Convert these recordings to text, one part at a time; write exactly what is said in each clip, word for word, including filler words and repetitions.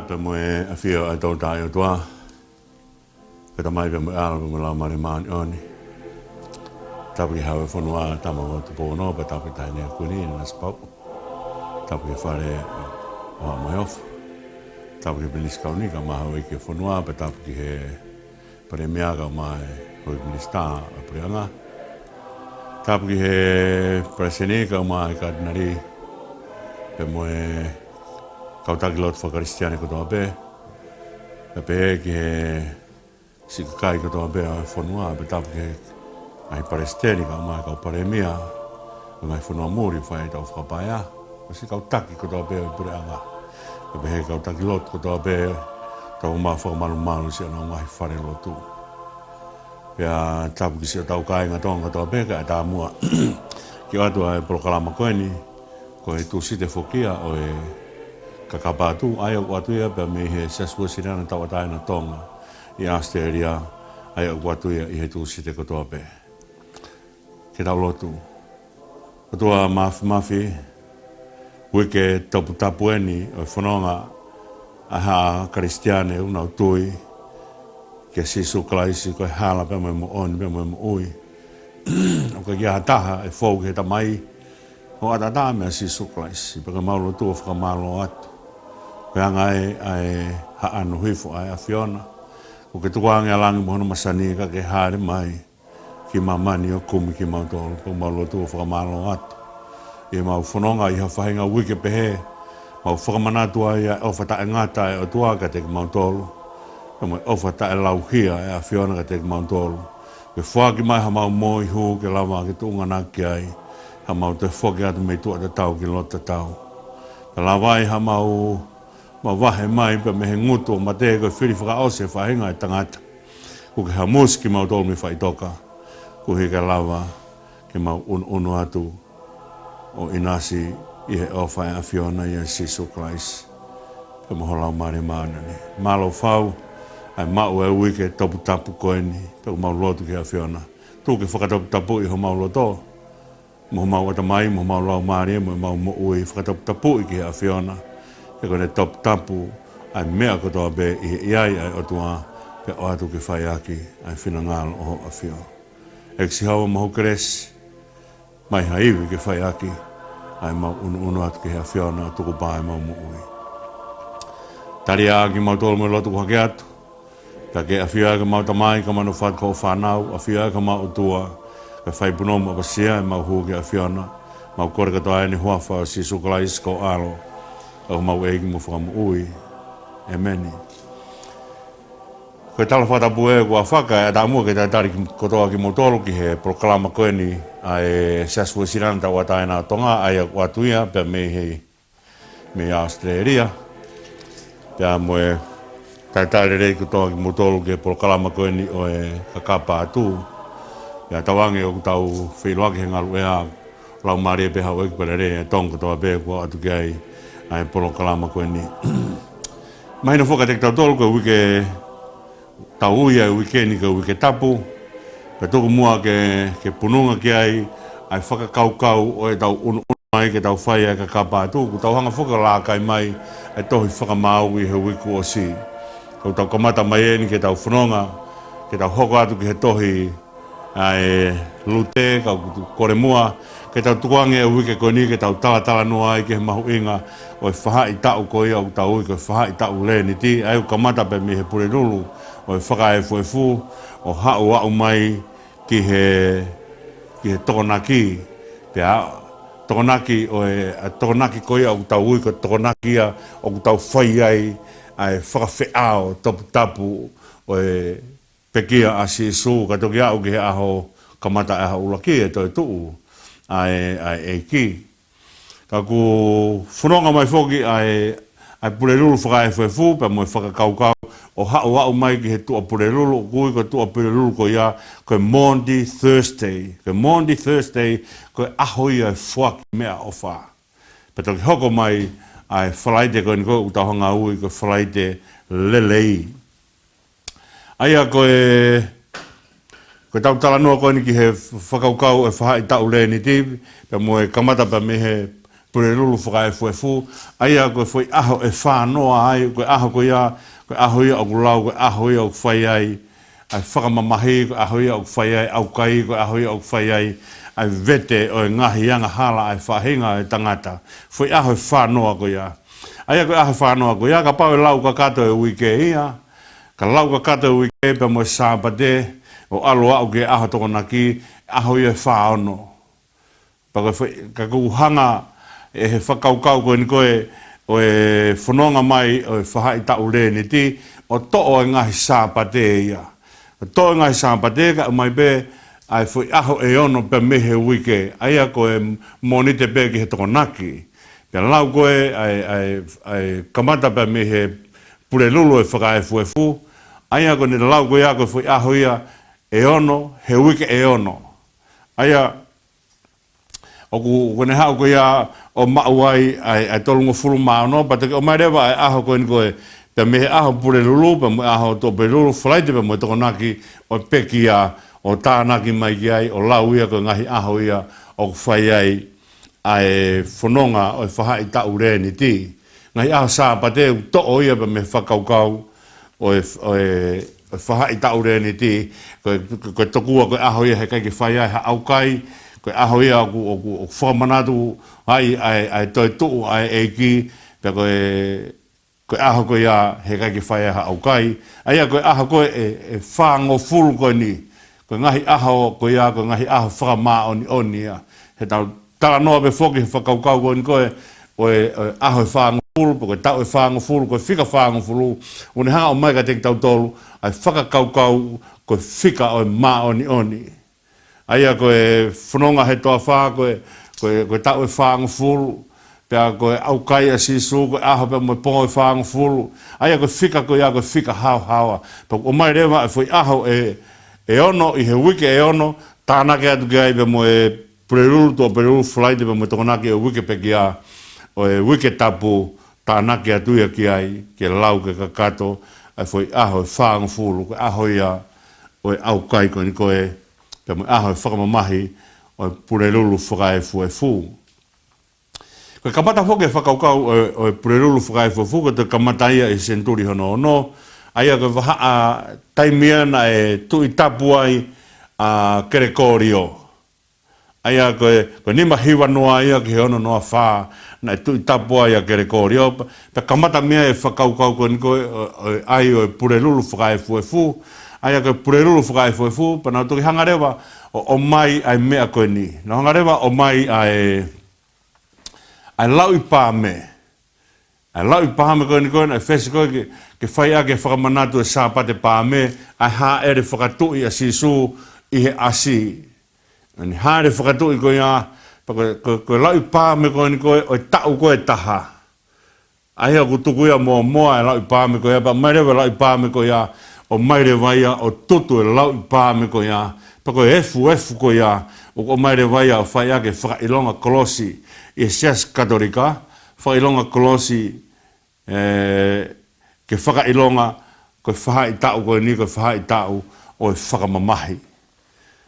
Pea mo e ʻafio ʻa e Tolu Tahaʻi ʻOtua, ko e Tamai pea mo e ʻAlo pea mo e Laumālie Māʻoniʻoni. Tapu ki he Hau ʻo e fonua, Tama mo Tupu ono, pea tapu ki he Taʻahine Kuini Nanasipauʻu. Tapu ki he Fale ʻo Haʻa Moheofo. Tapu ki he Pilinisi Kauni kae ʻumaʻā e Houʻeiki ʻo e fonua, pea tapu ki he Palēmia kae ʻumaʻā e Houʻeiki Minisitā ʻo e Puleʻanga. Tapu ki he Palesiteni kae ʻumaʻā e Katinali, pea mo e kau taki lotu faka-Kalisitiane kotoa pē. Pea pehē ki he siʻi kakai kotoa pē ʻo e fonua, pea tapu ki he ngaahi Palesiteni kae ʻumaʻā e kau Palēmia ʻo e ngaahi fonua muli ʻoku fai ai ʻetau fakapaea. Mo e siʻi kau taki kotoa pē ʻo e Puleʻanga. Pea pehē ki he kau taki lotu kotoa pē, tau ō mai ʻo fakamalumalu siʻonau ngaahi falelotu. Pea tapu ki siʻotau kāinga Tonga kotoa pē, kae ʻatā muʻa ke ʻoatu ʻa e polokalama ko eni, ko e Tūsite foki ia ʻo e Kakapa Atu, ʻa ia ʻoku ʻoatu ia pea mei he Siasi Uēsiliana Tauʻatāina ʻo Tonga ʻi ʻAositelēlia, ʻa ia ʻoku ʻoatu ia ʻi he Tūsite kotoa pē. Ke tau lotu. ʻOtua Māfimafi, uike toputapu eni ʻo e fononga ʻa e haʻa Kalisitiane ʻoku nau tui kia Sīsū Kalaisi ko e hala pea mo e moʻoni pea mo e moʻui. ʻOku ʻikai ha taha ʻe fou ki he Tamai ʻo ʻataʻatā meia Sīsū Kalaisi, pea ʻoku mau lotua ʻo fakamālō atu. Ko e anga ē ʻa e haʻa ʻo e hifo ʻa e ʻAfiona. ʻOku ke tukuange ʻa langi mo hono masani ka ke hāʻele mai ki māmani ʻo kumi kimautolu, pea ʻoku mau lotua ʻo fakamālō atu. ʻI heʻemau fononga ʻi ha faʻahinga uike pehē, mau fakamanatu ai ʻa e ʻofa taʻengata ʻa e ʻOtua kiate kimautolu, pea mo e ʻofa taʻelauhia ʻa e ʻAfiona kiate kimautolu. Ke foaki mai haʻamau moʻui hū ke lava ke tuʻunga ʻaki ai haʻamau toe foki atu mei tuʻa tatau ki loto tatau. Ke lava ai haʻamau mavahe mai pea mei he ngutu ʻo mate, ko e fili fakaʻosi ʻa e faʻahinga ʻo e tangata. ʻOku ke hamusi kimautolu mei faʻitoka, koeʻuhi ke lava ke mau ʻunuʻunu atu ʻo ʻinasi ʻi he ʻofa ʻa e ʻAfiona ʻia Sīsū Kalaisi pea mo ho Laumālie Māʻoniʻoni. Mālō fau ʻa e maʻu ʻa e uike toputapu ko eni, pea ʻoku mau lotu ki he ʻAfiona. Tuku ke fakatoputapuʻi homau loto, mo homau ʻatamai, mo homau laumālie, mo ʻemau moʻui, fakatoputapuʻi ki he ʻAfiona. He ko ʻene toputapu ʻa e meʻa kotoa pē ʻi he ʻi ai ʻa e ʻOtua, pea ʻoatu ke fai ʻaki ʻa e finangalo ʻo hoʻo ʻAfio. ʻEiki Sihova, mo ho kelesi, ʻomai ha ivi ke fai ʻaki ʻa ʻemau ʻunuʻunu atu ki he ʻAfiona ʻo tukupā ʻemau moʻui. Tali ā kimautolu mo e lotu kuo hake atu, pea ke ʻafio ʻa e ʻEiki ko homau Tamai, ka manu fatu ko hoʻo fānau, ʻafio ʻa e ʻEiki ko homau ʻOtua, ke fai punou mo ʻapasia ʻemau hū ki he ʻAfiona. Mau kole kotoa ʻeni ʻi he huafa ʻo Sīsū Kalaisi ko ho ʻAlo, ʻa homau ʻEiki mo Fakamoʻui. ʻEmeni. Ko e tala fakatapu ē kuo faka, ʻe ʻatā muʻa ke talitali ki, kotoa kimoutolu ki he polokalama ko eni ʻa e Siasi Uēsiliana Tauʻatāina ʻo Tonga, ʻa ia ʻoku ʻoatu ia pea mei he, mei ʻAositelēlia. Pea mo e talitali lelei kotoa kimoutolu ki he polokalama ko eni ʻo e Kakapa Atu. Pea tauange ʻoku tau feʻiloaki he ngaluʻea, laumālie pē haʻu ʻEiki pea lelei e Tonga kotoa pē kuo ʻoatu ki ai ʻa e polokalama ko eni. Mahino foki kiate kitautolu ko e uike, tau ui ʻa e uike ni ko e uike tapu. Pea tuku muʻa ke, ke pununga ki ai ʻa e fakakaukau ʻo ʻetau ʻunuʻunu mai ke tau fai ʻa e Kakapa Atu, kuo tau hanga foki ʻo lākai mai ʻa e tohi Fakamaau ʻi he uike kuo ʻosi. Kuo tau kamata mai eni ke tau fononga, ke tau hoko atu ki he tohi ʻa e Lute, ka ʻoku ou kole muʻa ke tau tukuange ʻa e uike ko eni ke tau talatalanoa ai ki he mahuʻinga ʻo e faʻahitaʻu ko ia ʻoku tau ui ko e faʻahitaʻu Leniti, ʻa ia ʻoku kamata pē mei he Pulelulu ʻo e Fakaefuefu, ʻo haʻu ʻo aʻu mai ki he, ki he Tokonaki. Pea Tokonaki ʻo e, ʻa e Tokonaki ko ia ʻoku tau ui ko e Tokonaki ia ʻoku tau fai ai ʻa e fakafeʻao toputapu ʻo e pekia ʻa Sīsū, ka toki aʻu ki he ʻaho kamata ʻa e ʻuluaki ʻe toetuʻu ʻa e, ʻa e ʻEiki. Ka kuo fononga mai foki ʻa e, ʻa e Pulelulu Fakaefuefu, pea mo e fakakaukau ʻo haʻu ʻo aʻu mai ki he Tuʻapulelulu, ʻoku ui ko e Tuʻapulelulu ko ia ko e Maundy Thursday. Ko e Maundy Thursday, ko e ʻaho ia ʻo e foaki meʻaʻofa. Pea toki hoko mai ʻa e Falaite ko eni ko ē ʻoku tau hanga ʻo ui ko e Falaite Lelei. ʻA ia ko e, ko ʻetau talanoa ko eni ki he fakakaukau ʻo e faʻahitaʻu Leniti, pea mo e kamata pē mei he Pulelulu Fakaefuefu, ʻa ia ko e foʻi ʻaho ʻe fānoa ai, ko e ʻaho ko ia, ko e ʻaho ia ʻoku lau, ko e ʻaho ia ʻoku fai ai ʻa e fakamamahi, ko e ʻaho ia ʻoku fai ai ʻaukai, ko e ʻaho ia ʻoku fai ai ʻa e vete ʻo e ngaahi angahala ʻa e faʻahinga ʻo e tangata. Foʻi ʻaho ʻe fānoa ko ia. ʻA ia ko e ʻaho ʻe fānoa ko ia, kapau ʻe lau kakato e uike ia, ka lau kakato e uike pea mo e Sāpate, ʻo ʻalu aʻu ki he ʻaho Tokonaki, ʻaho ia ʻe fā ono. Pea ko e foʻi, ka ʻoku hanga ʻe he fakakaukau ko eni ko ē ʻo e fononga mai ʻo e faʻahitaʻu Leniti, ʻo toʻo e ngaahi Sāpate ia. ʻO toʻo e ngaahi Sāpate kae ʻomai pē ʻa e foʻi ʻaho ʻe ono pē mei he uike, ʻa ia ko e Mōnite pē ki he Tokonaki. Pea lau ko ē ʻa e, ʻa e, ʻa e kamata pē mei he Pulelulu ʻo e Fakaefuefu, ʻa ia ko ʻene lau ko ia ko e foʻi ʻaho ia ʻe ono, he uike ʻe ono. ʻA ia, ʻoku, ʻoku ne haʻu ko ia ʻo maʻu ai ʻa e, ʻa e tolungofulu mā ono, pea toki ʻomai leva ʻa e ʻaho ko eni ko ē, pea mei he ʻaho Pulelulu, pea mo e ʻaho Tuʻapulelulu, Falaite pea mo e Tokonaki, ʻo pekia, ʻo tānaki mai ki ai, ʻo lau ia ko e ngaahi ʻaho ia ʻoku fai ai ʻa e fononga ʻo e faʻahitaʻu Leniti. Ngaahi ʻaho Sāpate ʻoku toʻo ia pea mei he fakakaukau ʻo e, ʻo e, ʻo e faʻahitaʻu Leniti, ko e, ko e tokua ko e ʻaho ia he ʻikai ke fai ai ha ʻaukai, ko e ʻaho ia ʻoku, ʻoku, ʻoku fakamanatu ai ʻa e, ʻa e toetuʻu ʻa e ʻEiki, pea ko e, ko e ʻaho ko ia he ʻikai ke fai ai ha ʻaukai, ʻa ia ko e ʻaho ko ē ʻe, ʻe fāngofulu ko eni, ko e ngaahi ʻaho ko ia, ko e ngaahi ʻaho fakamāʻoniʻoni ia. He tau talanoa pē foki he fakakaukau ko eni ko ē, ʻo e, ʻo e ʻaho ʻe fāngofulu, pe ko e taʻu ʻe fāngofulu, ko e fika fāngofulu, ʻoku ne hanga ʻo ʻomai kiate kitautolu ʻa e fakakaukau ko e fika ʻo e māʻoniʻoni. ʻA ia ko e fononga he toafa, ko e, ko e, ko e taʻu ʻe fāngofulu, pea ko e ʻaukai ʻa Sīsū, ko e ʻaho pea mo e pongo ʻe fāngofulu. ʻA ia ko e fika ko ia, ko e fika haohaoa. Pea ʻoku ʻomai leva ʻa e foʻi ʻaho ʻe, ʻe ono, ʻi he uike ʻe ono, tānaki atu ki ai pea mo e Pulelulu, Tuʻapulelulu, Falaite pea mo e Tokonaki ʻo e uike pekia, ʻo e uike tapu, tānaki atu ia ki ai, ke lau ke kakato ʻa e foʻi ʻaho ʻe fāngofulu, ko e ʻaho ia ʻo e ʻaukai ko eni ko ē, pea mo e ʻaho ʻe fakamamahi ʻo e Pulelulu Fakaefuefu. Ko e kamata foki e fakakaukau ʻo e, ʻo e Pulelulu Fakaefuefu, ko e toe kamata ia ʻi he senituli hono ono, ʻa ia ko e vahaʻa taimi ia naʻe tuʻi tapu ai ʻa Kelekōlio. ʻA ia ko e, ko e nima hiva noa ia ki he ono noa fā, naʻe tuʻi tapu ai ʻa Kelekōlio, pea kamata mei ai e fakakaukau ko eni ko ē, ʻo, ʻo e ʻai ʻo e Pulelulu Fakaefuefu, ʻa ia ko e Pulelulu Fakaefuefu, pea nau toki hanga leva ʻo, ʻomai ʻa e meʻa ko eni. Nau hanga leva ʻo ʻomai ʻa e, ʻa e lauʻi paame. ʻA e lauʻi paame ko eni ko ē, naʻe fesi ko ē ke, ke fai ʻaki e fakamanatu e Sāpate Paame, ʻa e hāʻele fakatuʻi ʻa Sīsū ʻi he ʻasi. ʻA eni hāʻele fakatuʻi ko ia, pea ko e, ko e, ko e lauʻi paame ko eni ko ē, ʻo e taʻu ko ē ʻe taha. ʻA ia ʻoku tuku ia mo, mo e lauʻi paame ko ia, pea ʻomai leva e lauʻi paame ko ia, ʻomai leva ia ʻo tutu e lauʻi paame ko ia, pea ko e efuefu ko ia, ʻoku ʻomai leva ia ʻo fai ʻaki e fakaʻilonga kolosi ʻi he Siasi Katolika, fakaʻilonga kolosi, ē, ke fakaʻilonga ko e faʻahitaʻu ko eni, ko e faʻahitaʻu ʻo e fakamamahi.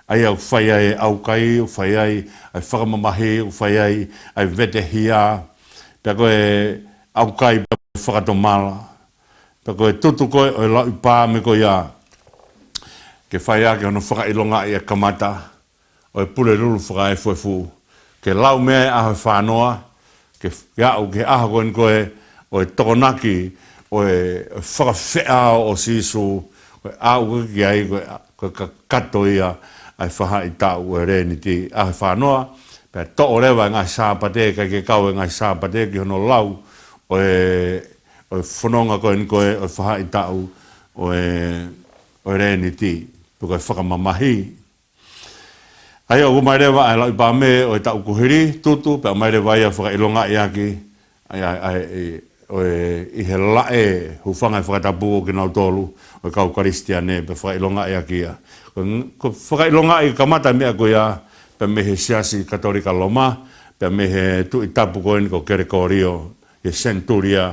ʻA ia ʻoku fai ai e ʻaukai, ʻoku fai ai ʻa e fakamamahi, ʻoku fai ai ʻa e vetehia, pea ko e ʻaukai pea fakatomala. Pea ko e tutu ko ē ʻo e lauʻi paame ko ia, ke fai ʻaki hono fakaʻilongaʻi e kamata ʻo e Pulelulu Fakaefuefu. Ke lau mei ai e ʻaho ʻe fānoa, ke, ke aʻu ki he ʻaho ko eni ko ē, ʻo e Tokonaki, ʻo e, ʻo e fakafeʻao ʻo Sīsū, ko e aʻu ko ē ki ai, ko e, ko e kakato ia ʻa e faʻahitaʻu ʻo e Leniti, ʻaho ʻe fānoa, pea toʻo leva e ngaahi Sāpate, ʻikai ke kau e ngaahi Sāpate ki hono lau ʻo e, ʻo e fononga ko eni ko ē, ʻo e faʻahitaʻu ʻo e, ʻo e Leniti, pe ko e fakamamahi. ʻA ia ʻoku ʻomai leva ʻa e lauʻi paame ʻo e taʻu kuo hili, tutu, pea ʻomai leva ia ʻo fakaʻilongaʻi ʻaki, ʻa ia, ʻa ia, ʻi, ʻo e, ʻi he laʻe, hūfanga he fakatapu ʻo kinautolu, ʻo e kau Kalisitiane, pea fakaʻilongaʻi ʻaki ia. Ko, ko e fakaʻilongaʻi kamata meʻa ko ia, pea mei he Siasi Katolika Loma, pea mei he tuʻi tapu ko eni ko Kelekōlio, ʻi he senituli ʻo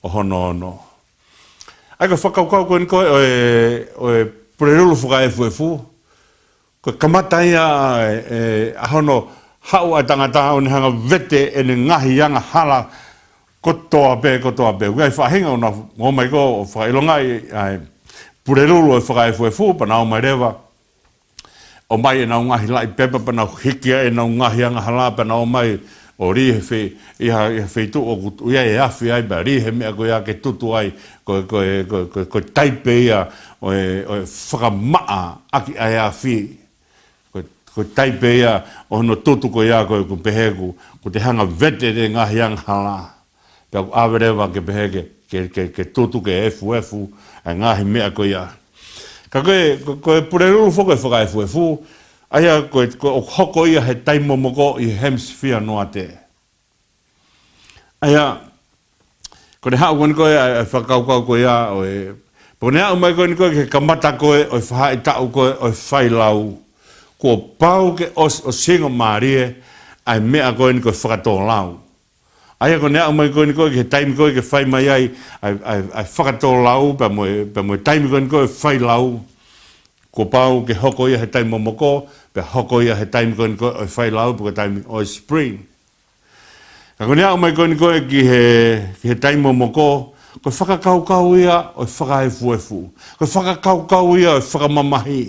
hono ono. ʻA ia ko e fakakaukau ko eni ko ē ʻo e, ʻo e Pulelulu Fakaefuefu, ko e kamata ia e, e, ʻa hono haʻu ʻa e tangata ʻo ne hanga vete ʻene ngaahi angahala kotoa pē, kotoa pē. ʻOku ʻi ai e faʻahinga ʻoku nau ō mai ko ē ʻo fakaʻilongaʻi ʻa e Pulelulu ʻo e Fakaefuefu, pea nau ō mai leva ʻo ʻomai ʻenau ngaahi laʻi pepa, pea nau hiki ai ʻenau ngaahi angahala, pea nau ō mai ʻo lī he fe-, ʻi ha, ʻi ha feituʻu ʻoku ʻi ai e afi ai, pea lī he meʻa ko ia ke tutu ai, ko, ko, ko, ko, ko e taipe ia ʻo e, ʻo e fakamaʻa ʻaki ʻa e afi. Ko, ko e taipe ia ʻo hono tutu ko ia ko ē ʻoku pehē ʻoku, ʻoku te hanga vete ʻete ngaahi angahala. Pea ʻoku ʻave leva ke pehē ke, ke, ke, ke tutu, ke efuefu ʻa e ngaahi meʻa ko ia. Ka ko e, ko, ko e Pulelulu foki ʻo e Fakaefuefu, ʻa ia ko e, ko e ʻoku hoko ia he taimi momoko ʻi he hemisphere noate. ʻA ia, ko ʻene haʻu ko eni ko ē ʻa e, ʻa e fakakaukau ko ia ʻo e, ko ʻene aʻu mai ko eni ko ē ki he kamata ko ē ʻo e faʻahitaʻu ko ē ʻo e failau, kuo pau ke ʻosi, ʻosingamālie ʻa e meʻa ko eni ko e fakatōlau. ʻA ia ko ʻene aʻu mai ko eni ko ē ki he taimi ko ē ke fai mai ai ʻa e, ʻa e, ʻa e fakatōlau pea mo e, pea mo e taimi ko eni ko ē ʻo e failau, kuo pau ke hoko ia he taimi momoko, pea hoko ia he taimi ko eni ko ē ʻo e failau, pe ko e taimi ʻo e spring. Ka ko ʻene aʻu mai ko eni ko ē ki he, ki he taimi momoko, ko e fakakaukau ia ʻo e fakaefuefu. Ko e fakakaukau ia ʻo e fakamamahi.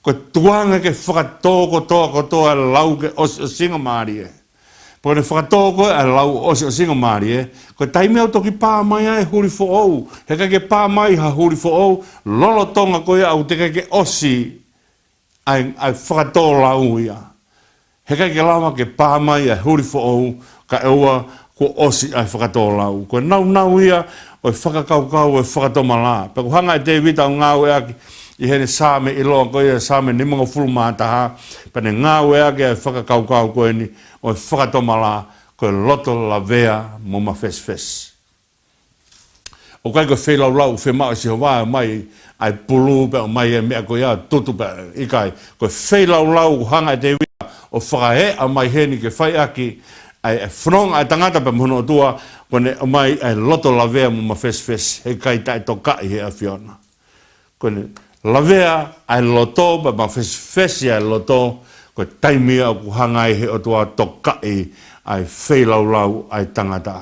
Ko e tuʻunga ke fakatō kotoa kotoa e lau ke ʻosi, ʻosingamālie. Pea ko ʻene fakatō ko ē ʻa e lau ʻosi, ʻosingamālie, ko e taimi ia ʻoku toki pā mai ai e huli foʻou. He ʻikai ke pā mai ha huli foʻou lolotonga ko ia ʻoku teʻeki ke ʻosi ʻa e, ʻa e fakatōlau ia. He ʻikai ke lava ke pā mai ʻa e huli foʻou kae ʻoua kuo ʻosi ʻa e fakatōlau. Ko e naunau ia ʻo e fakakaukau ʻo e fakatomala. Pea ʻoku hanga ʻe Tēvita ʻo ngāueʻaki ʻi heʻene Saame ʻiloa ko ia, Saame nimangofulu mā taha, pea ne ngāueʻaki ʻa e fakakaukau ko eni ʻo e fakatomala, ko e loto lavea mo mafesifesi. ʻOku ʻikai ko e feilaulau ʻoku fiemaʻu ʻe Sihova ʻo ʻomai ʻa e pulu pea ʻomai e meʻa ko ia ʻo tutu pea ʻikai. Ko e feilaulau ʻoku hanga ʻe Tēvita ʻo fakaeʻa mai heni ke fai ʻaki ʻa e, ʻa e fononga ʻa e tangata pea mo hono ʻOtua, ko ʻene ʻomai ʻa e loto lavea mo mafesifesi, he ʻikai taʻetokaʻi he ʻAfiona. Ko ʻene lavea ʻa e loto pea mafesifesi ʻa e loto, ko e taimi ia ʻoku hanga ai he ʻOtua ʻo tokaʻi ʻa e feilaulau ʻa e tangata.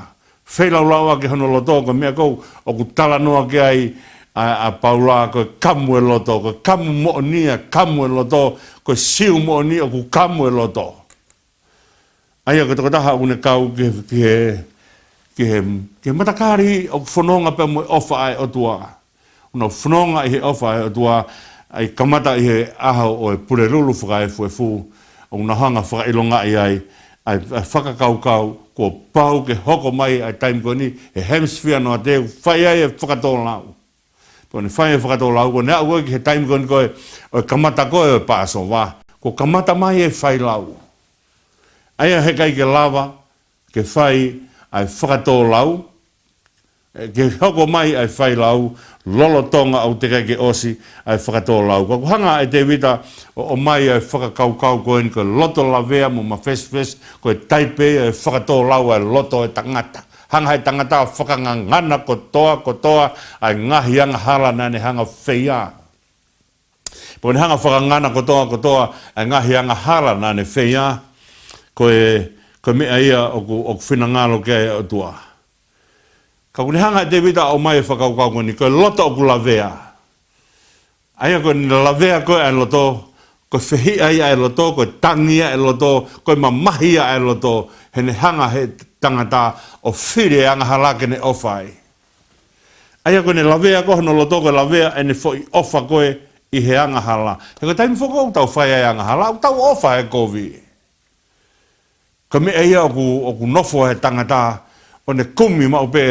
Feilaulau ʻaki hono loto, ko e meʻa ko ē ʻoku talanoa ki ai ʻa, ʻa Paula, ko e kamu e loto, ko e kamu moʻoni ʻa e kamu e loto, ko e Siu moʻoni ʻoku kamu e loto. ʻA ia ko e tokotaha ʻoku ne kau ki he, ki he, ki he, ki he matakali ʻoku fononga pea mo e ʻofa ʻa e ʻOtua. ʻOku nau fononga ʻi he ʻofa ʻa e ʻOtua, ʻa ia kamata ʻi he ʻaho ʻo e Pulelulu Fakaefuefu, ʻoku nau hanga fakaʻilongaʻi ai ʻa e, ʻa e fakakaukau kuo pau ke hoko mai ʻa e taimi ko eni he hemisphere noate ʻoku fai ai e fakatōlau. Pea ʻoku ne fai e fakatōlau, ko ʻene aʻu ko ē ki he taimi ko eni ko ē ʻo e kamata ko ē ʻo e Pāsova, kuo kamata mai e failau. ʻA ia he ʻikai ke lava ke fai ʻa e fakatōlau, ʻe, ke hoko mai ʻa e failau lolotonga ʻoku teʻeki ke ʻosi ʻa e fakatōlau. Ka ʻoku hanga ʻe Tēvita ʻo, ʻomai ʻa e fakakaukau ko eni ko e loto lavea mo mafesifesi, ko e taipe ia ʻo e fakatōlau ʻa e loto ʻo e tangata. Hanga ʻe he tangata ʻo fakangangana kotoa, kotoa ʻa e ngaahi angahala naʻa ne hanga feia. Pea ʻoku ne hanga fakangana kotoa, kotoa ʻa e ngaahi angahala naʻa ne feia, ko e, ko e meʻa ia ʻoku, ʻoku finangalo ki ai e ʻOtua. Ka ʻoku ne hanga ʻe Tēvita ʻo ʻomai e fakakaukau ko eni, ko e loto ʻoku lavea. ʻA ia ko ʻene lavea ko ē ʻa e loto, ko e fehiʻa ia ʻa e loto, ko e tangi ia ʻa e loto, ko e mamahi ia ʻa e loto, heʻene hanga ʻe he tangata ʻo fili e angahala ke ne ʻofa ai. ʻA ia ko ʻene lavea ko ē hono loto, ko e lavea ʻene foʻi ʻofa ko ē ʻi he angahala. He ko e taimi foki ʻoku tau fai ai e angahala, ʻoku tau ʻofa he kovi. Ko e meʻa ia ʻoku, ʻoku nofo ai e tangata, ʻo ne kumi maʻu pē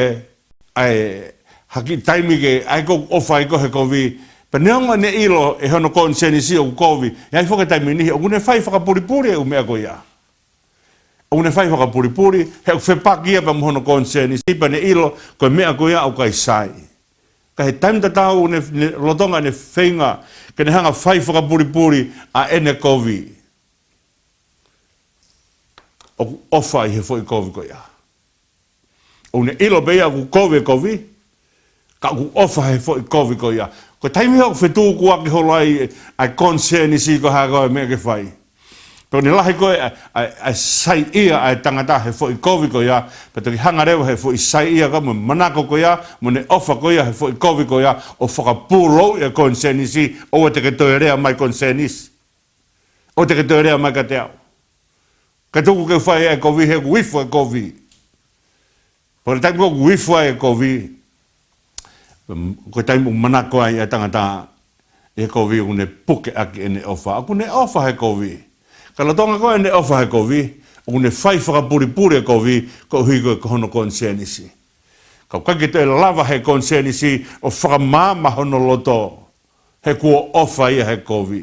ʻa e, ha kiʻi taimi ke, ʻa ia ʻoku ʻofa ai ko ē he kovi. Pea neongo ʻene ʻilo ʻe hono konisēnisi ʻoku kovi, ʻe ʻi ai foki e taimi ʻe niʻihi ʻoku ne fai fakapulipuli e ʻū meʻa ko ia. ʻOku ne fai fakapulipuli, he ʻoku fepaki ia pea mo hono konisēnisi, pea ne ʻilo ko e meʻa ko ia ʻoku ʻikai sai. Ka he taimi tatau ʻoku ne, ne lolotonga ʻene feinga ke ne hanga fai fakapulipuli ʻa ʻene kovi, ʻoku ʻofa ʻi he foʻi kovi ko ia. ʻOku ne ʻilo pē ia ʻoku kovi e kovi, ka ʻoku ʻofa he foʻi kovi ko ia. Ko e taimi ʻoku fetukuaki holo ai ʻa e konisēnisi ko e hā koā e meʻa ke fai. Pea ʻoku ne lahi ko ē ʻa, ʻa, ʻa e saiʻia ʻa e tangata he foʻi kovi ko ia, pea toki hanga leva he foʻi saiʻia ko ē mo e manako ko ia, mo ʻene ʻofa ko ia he foʻi kovi ko ia, ʻo fakapūlouʻi e konisēnisi, ʻoua te ke toe lea mai konisēnisi. ʻOua te ke toe lea mai kiate au. Ka tuku ke fai e kovi he ʻoku ifo e kovi. Pea ko e taimi ko ē ʻoku ifo ai e kovi, ko e taimi ʻoku manako ai e tangata he kovi ʻoku ne puke ʻaki ʻene ʻofa. ʻOku ne ʻofa he kovi. Ka lolotonga ko ē ʻene ʻofa he kovi, ʻoku ne fai fakapulipuli e kovi, koeʻuhi ko e ko hono konisēnisi. Ka ʻoku ʻikai ke toe lava he konisēnisi ʻo fakamaama hono loto, he kuo ʻofa ia he kovi.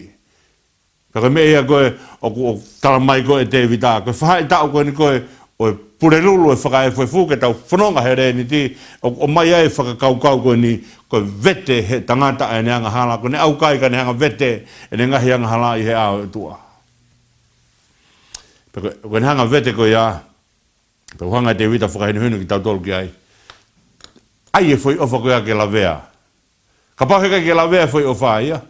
Pea ko e meʻa ia ko ē ʻoku, ʻoku tala mai ko ē ʻe Tēvita, ko e faʻahitaʻu ko eni ko ē ʻo e pulelulu ʻo e fakaefuefu ke tau fononga he Leniti, ʻoku ʻomai ai e fakakaukau ko eni, ko e vete he tangata ʻa ʻene angahala, ko ʻene ʻaukai ka ne hanga vete ʻene ngaahi angahala ʻi he ʻao ʻo e ʻOtua. Pea ko, ko ʻene hanga vete ko ia, pea ʻoku hanga ʻe Tēvita fakahinohino kitautolu ki ai. ʻAi e foʻi ʻofa ko ia ke lavea. Kapau he ʻikai ke lavea e foʻi ʻofa ia,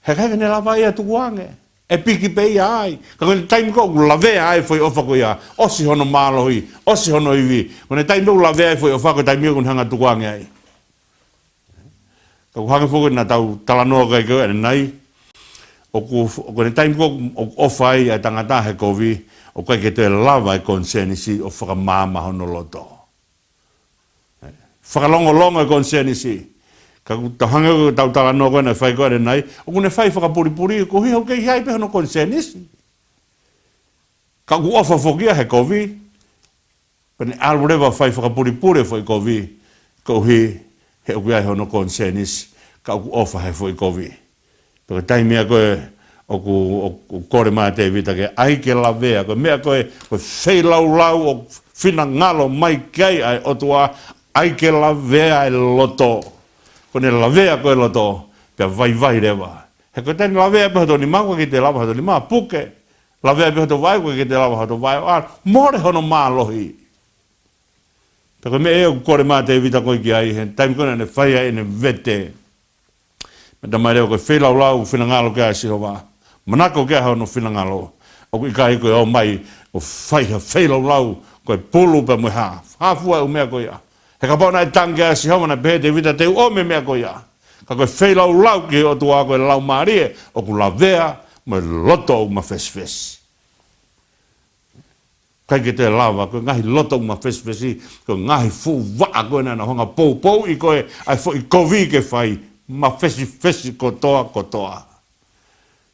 he ʻikai ke ne lava ia tukuange. ʻE piki pē ia ai. Ka ko e taimi ko ē ʻoku lavea ai e foʻi ʻofa ko ia, ʻosi hono mālohi, ʻosi hono ivi. Ko e taimi ʻoku lavea ai e foʻi ʻofa, ko e taimi ʻoku ne hanga tukuange ai. Ka ʻoku hangē foki naʻa tau talanoa ki ai ko ē ʻanenai. ʻOku, ko e taimi ko ē ʻoku ʻofa ai e tangata he kovi, ʻoku ʻikai ke toe lava e konisēnisi ʻo fakamaama hono loto. Fakalongolongo e konisēnisi. Ka ʻoku tau hangē ko ē tau talanoa ko ē naʻe fai ko ē ʻanenai, ʻoku ne fai fakapulipuli, koeʻuhi he ʻoku kei ʻi ai pē hono konisēnisi. Ka ʻoku ʻofa foki ia he kovi, pea ne ʻalu leva ʻo fai fakapulipuli e foʻi kovi, koeʻuhi he ʻoku ʻi ai hono konisēnisi, ka ʻoku ʻofa he foʻi kovi. Pea ko e taimi ia ko ē ʻoku, ʻoku kole mai ʻa Tēvita ke ʻai ke lavea, ko e meʻa ko ē, ko e feilaulau ʻoku finangalo mai ki ai ʻa e ʻOtua, ʻai ke lavea e loto. Ko ʻene lavea ko ē e loto, pea vaivai leva. He ko e taimi lavea pē hoto nima, ʻoku ʻikai ke toe lava hoto nima ʻo puke. Lavea pē hoto vaʻe, ʻoku ʻikai ke toe lava hoto vaʻe ʻo ʻalu. Mole hono mālohi. Pea ko e meʻa ia ʻoku kole mai ʻa Tēvita ko ē ki ai, he taimi ko ē naʻa ne fai ai ʻene vete. Pea talamai leva ko e feilaulau ʻoku finangalo ki ai ʻa Sihova. Manako ki ai hono finangalo. ʻOku ʻikai ko e ō mai ʻo fai ha feilaulau, ko e pulu pea mo e hā. Hā fua e ʻū meʻa ko ia. He kapau naʻe tangi ki ai ʻa Sihova naʻe pehē ʻe Tēvita te u ʻomi e meʻa ko ia. Ka ko e feilaulau ki he ʻOtua ko e laumālie ʻoku lavea mo e loto ʻoku mafesifesi. ʻIkai ke toe lava, ko e ngaahi loto ʻoku mafesifesi, ko e ngaahi fuʻu vaʻa ko ē naʻa nau hanga poupouʻi ko ē ʻa e foʻi kovi ke fai, mafesifesi kotoa, kotoa.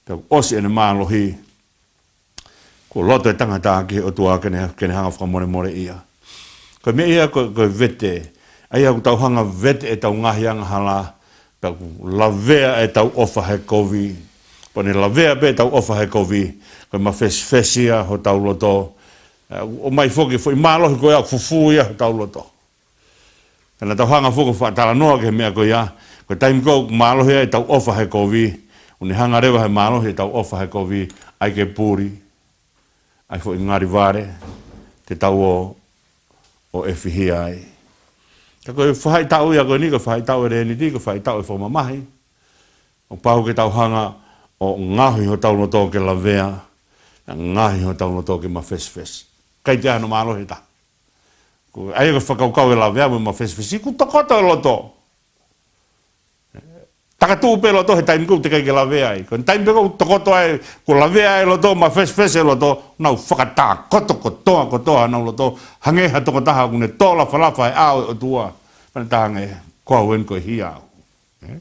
Pea ʻosi ʻene mālohi, kuo loto e tangata ki he ʻOtua ke ne, ke ne hanga fakamolemoleʻi ia. Ko e meʻa ia ko, ko e vete, ʻa ia ʻoku tau hanga vete ʻetau ngaahi angahala, pea ʻoku lavea ʻetau ʻofa he kovi. Pea ʻoku ne lavea pē ʻetau ʻofa he kovi, ko e mafesifesi ia hotau loto. ʻOmai foki e foʻi mālohi ko ia ʻoku fufū ia hotau loto. Ka naʻa tau hanga foki ʻo fakatalanoa ki he meʻa ko ia, ko e taimi ko ē ʻoku mālohi ai ʻetau ʻofa he kovi, ʻoku ne hanga leva he mālohi ʻetau ʻofa he kovi, ʻai ke puli, ʻai foʻi ngali vale, te tau ō ʻo ʻefihia ai. Ka ko e faʻahitaʻu ia ko eni, ko e faʻahitaʻu e Leniti, ko e faʻahitaʻu e fakamamahi. ʻOku pau ke tau hanga ʻo ngaohi hotau loto ke lavea, ʻa e ngaohi hotau loto ke mafesifesi. ʻIkai toe ʻi ai hano mālohi ʻe taha. Ko e ʻai ko e fakakaukau e lavea mo e mafesifesi, kuo tokoto e loto. Takatuʻu pē loto he taimi ko ē ʻoku teʻeki ai ke lavea ai. Ko e taimi pē ko ē ʻoku tokoto ai, kuo lavea ai e loto, mafesifesi e loto, nau fakatakoto kotoa, kotoa honau loto, hangē ha tokotaha ʻoku ne tō lafalafa he ʻao ʻo e ʻOtua. Pea ne talaange, ko au eni ko e hia au. ʻE?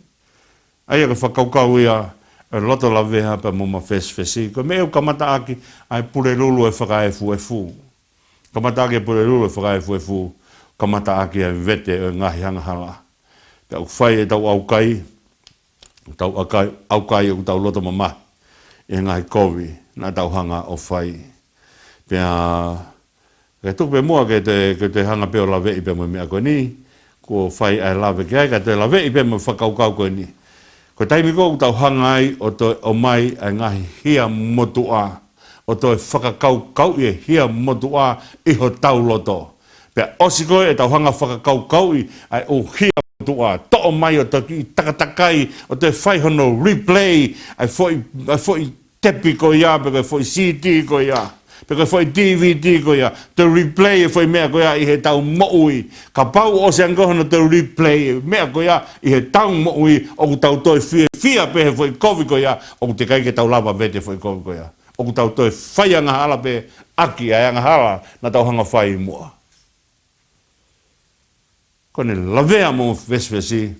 ʻA ia ko e fakakaukau ia, e loto lavea pea mo mafesifesi. Ko e meʻa ʻoku kamata ʻaki ʻa e pulelulu ʻo e fakaefuefu. Kamata ʻaki e pulelulu ʻo e fakaefuefu. Kamata ʻaki ʻa e vete ʻo e ngaahi angahala. Pea ʻoku fai ʻetau ʻaukai, tau ʻaukai, ʻaukai ʻoku tau loto mamahi ʻi he ngaahi kovi naʻa tau hanga ʻo fai. Pea, ke tuku pē muʻa ke te, ke te hanga pē ʻo laveʻi pē mo e meʻa ko eni, kuo fai ʻa e lave ki ai, ka te laveʻi pē mo e fakakaukau ko eni. Ko e taimi ko ē ʻoku tau hanga ai ʻo toe ʻomai ʻa e ngaahi hia motuʻa, ʻo toe fakakaukauʻi e hia motuʻa ʻi hotau loto. Pea ʻosi ko ē ʻetau hanga fakakaukauʻi ʻa e ʻū hia motuʻa, toʻo mai ʻo toki takatakai, ʻo toe fai hono replay ʻa e foʻi, ʻa e foʻi tepi ko ia, pe ko e foʻi CD ko ia, pe ko e foʻi DVD ko ia, te replay e foʻi meʻa ko ia ʻi heʻetau moʻui. Kapau ʻosi ange ko ē hono te replay meʻa ko ia ʻi heʻetau moʻui, ʻoku tau toe fiefia pē he foʻi kovi ko ia, ʻoku teʻeki ai ke tau lava vete foʻi kovi ko ia. ʻOku tau toe fai angahala pē ʻaki ʻa e angahala naʻa tau hanga fai muʻa. Ko ʻene lavea mo vesivesi,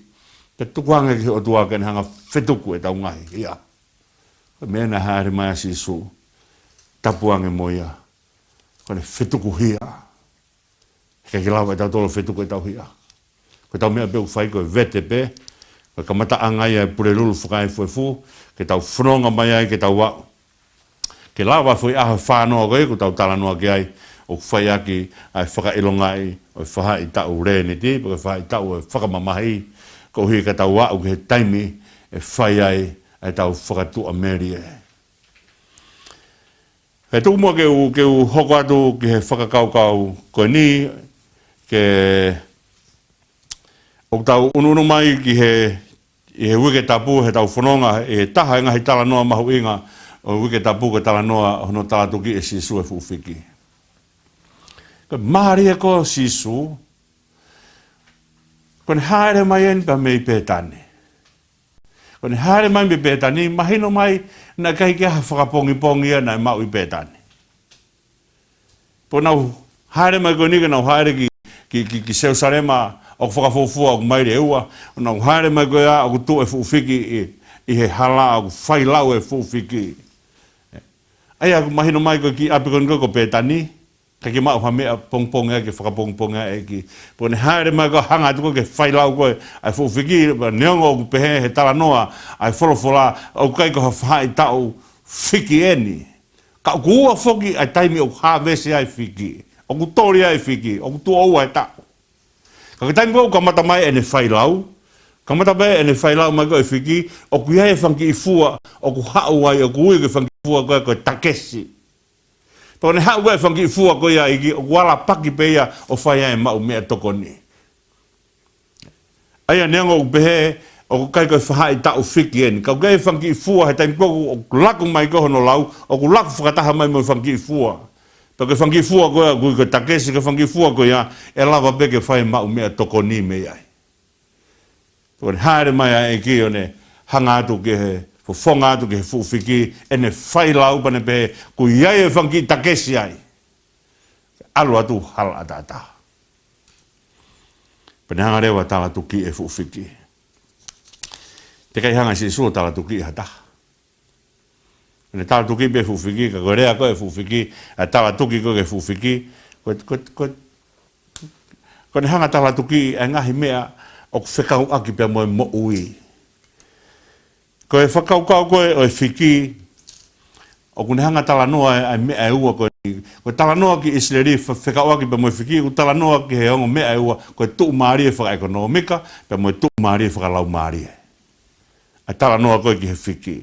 pea tukuange ki he ʻOtua ke ne hanga fetuku ʻetau ngaahi hia. Ko e meʻa naʻe haere mai ai ʻa Sīsū, tapu ange mo ia. Ko ʻene fetuku hia. He ʻikai ke lava ʻe tautolu fetuku ʻetau hia. Ko ʻetau meʻa pē ʻoku fai ko e vete pē, ko e kamataʻanga ia e Pulelulu Fakaefuefu, ke tau fononga mai ai ke tau aʻu. Ke lava foʻi ʻaho fānoa ko ē, ʻoku tau talanoa ki ai, ʻoku fai ʻaki ʻa e fakaʻilongaʻi ʻo e fahaʻitaʻu Leniti, pe ko e fahaʻitaʻu ʻo e fakamamahi, koeʻuhi ka tau aʻu ki he taimi ʻe fai ai ʻa ʻetau fakatuʻamelie. He tuku muʻa ke u, ke u hoko atu ki he fakakaukau ko eni, ke ʻoku tau ʻunuʻunu mai ki he, ʻi he Uike Tapu, heʻetau fononga, ʻi he taha e ngaahi talanoa mahuʻinga ʻo e Uike Tapu, ko e talanoa hono talatuki ʻe Sīsū e fuʻu fiki. Ko e mālie ko ē ʻo Sīsū, ko ʻene haere mai eni pea mei Pētani. Ko ʻene haere mai mei Pētani, mahino mai naʻe ʻikai ke ʻi ai ha fakapongipongi ia naʻe maʻu ʻi Pētani. Pea nau haere mai ko eni ke nau haere ki, ki, ki, ki Selusalema, ʻoku fakafuofua ʻoku maile ʻe ua, ʻo nau haere mai ko ia ʻoku tuʻu e fuʻu fiki ʻi, ʻi he hala ʻoku failau e fuʻu fiki. ʻA ia ʻoku mahino mai ko e kiʻi ʻapi ko eni ko ē ko Pētani, ʻikai ke maʻu ha meʻa pongipongi ai ke fakapongipongi ai e ʻEiki. Pea ʻoku ne haere mai ko ē hanga atu ko ē ke failau ko ē ʻa e fuʻu fiki, pea neongo ʻoku pehē he talanoa ʻa e folofola, ʻoku ʻikai ko ha fahaʻitaʻu fiki eni. Ka ʻoku ua foki ʻa e taimi ʻoku hāvesi ai e fiki, ʻoku toli ai e fiki, ʻoku tuʻo ua e taʻu. Ka ko e taimi ko ē ʻoku kamata mai ʻene failau, kamata mai ʻene failau mai ko ē e fiki, ʻoku ʻi ai e fanga kiʻi fua ʻoku haʻu ai, ʻoku ui ko e fanga kiʻi fua ko ē ko e takesi. Pea ʻoku ne haʻu ko ē e fanga kiʻi fua ko ia ʻEiki, ʻoku alapaki pē ia ʻo fai ai e maʻu meʻatokoni. ʻA ia neongo ʻoku pehē ʻoku ʻikai ko e fahaʻitaʻu fiki eni, ka ʻoku ʻi ai e fanga kiʻi fua he taimi ko ē ʻoku laku mai ko ē hono lau, ʻoku laku fakataha mai mo e fanga kiʻi fua. Pea ko e fanga kiʻi fua ko ia ʻoku ui ko e takesi, ko e fanga kiʻi fua ko ia ʻe lava pē ke fai e maʻu meʻatokoni mei ai. Pea ʻoku ne haere mai ʻa e ʻEiki ʻo ne hanga atu ki he, fofonga atu ki he fuʻu fiki, ʻene failau pea ne pehē, ʻoku ʻi ai e fanga kiʻi takesi ai. ʻAlu atu hala ʻataʻatā. Pea ne hanga leva ʻo talatuki e fuʻu fiki. Teʻeki ai hanga ʻe Sīsū ʻo talatuki ha taha. ʻOku ne talatuki pē fuʻu fiki, ka ko e lea ko ē fuʻu fiki, ʻa e talatuki ko ē ki he fuʻu fiki, ko, ko, ko, ko ʻene hanga ʻo talatuki ʻa e ngaahi meʻa ʻoku fekauʻaki pea mo e moʻui. Ko e fakakaukau ko ē ʻo e fiki, ʻoku ne hanga ʻo talanoa ʻa e, ʻa e meʻa ʻe ua ko eni. Ko e talanoa ki ʻIsileli fe-, fekauʻaki pea mo e fiki, ʻoku talanoa ki he ongo meʻa ʻe ua, ko e tuʻumālie fakaʻekonōmika, pea mo e tuʻumālie fakalaumālie. ʻA e talanoa ko ē ki he fiki.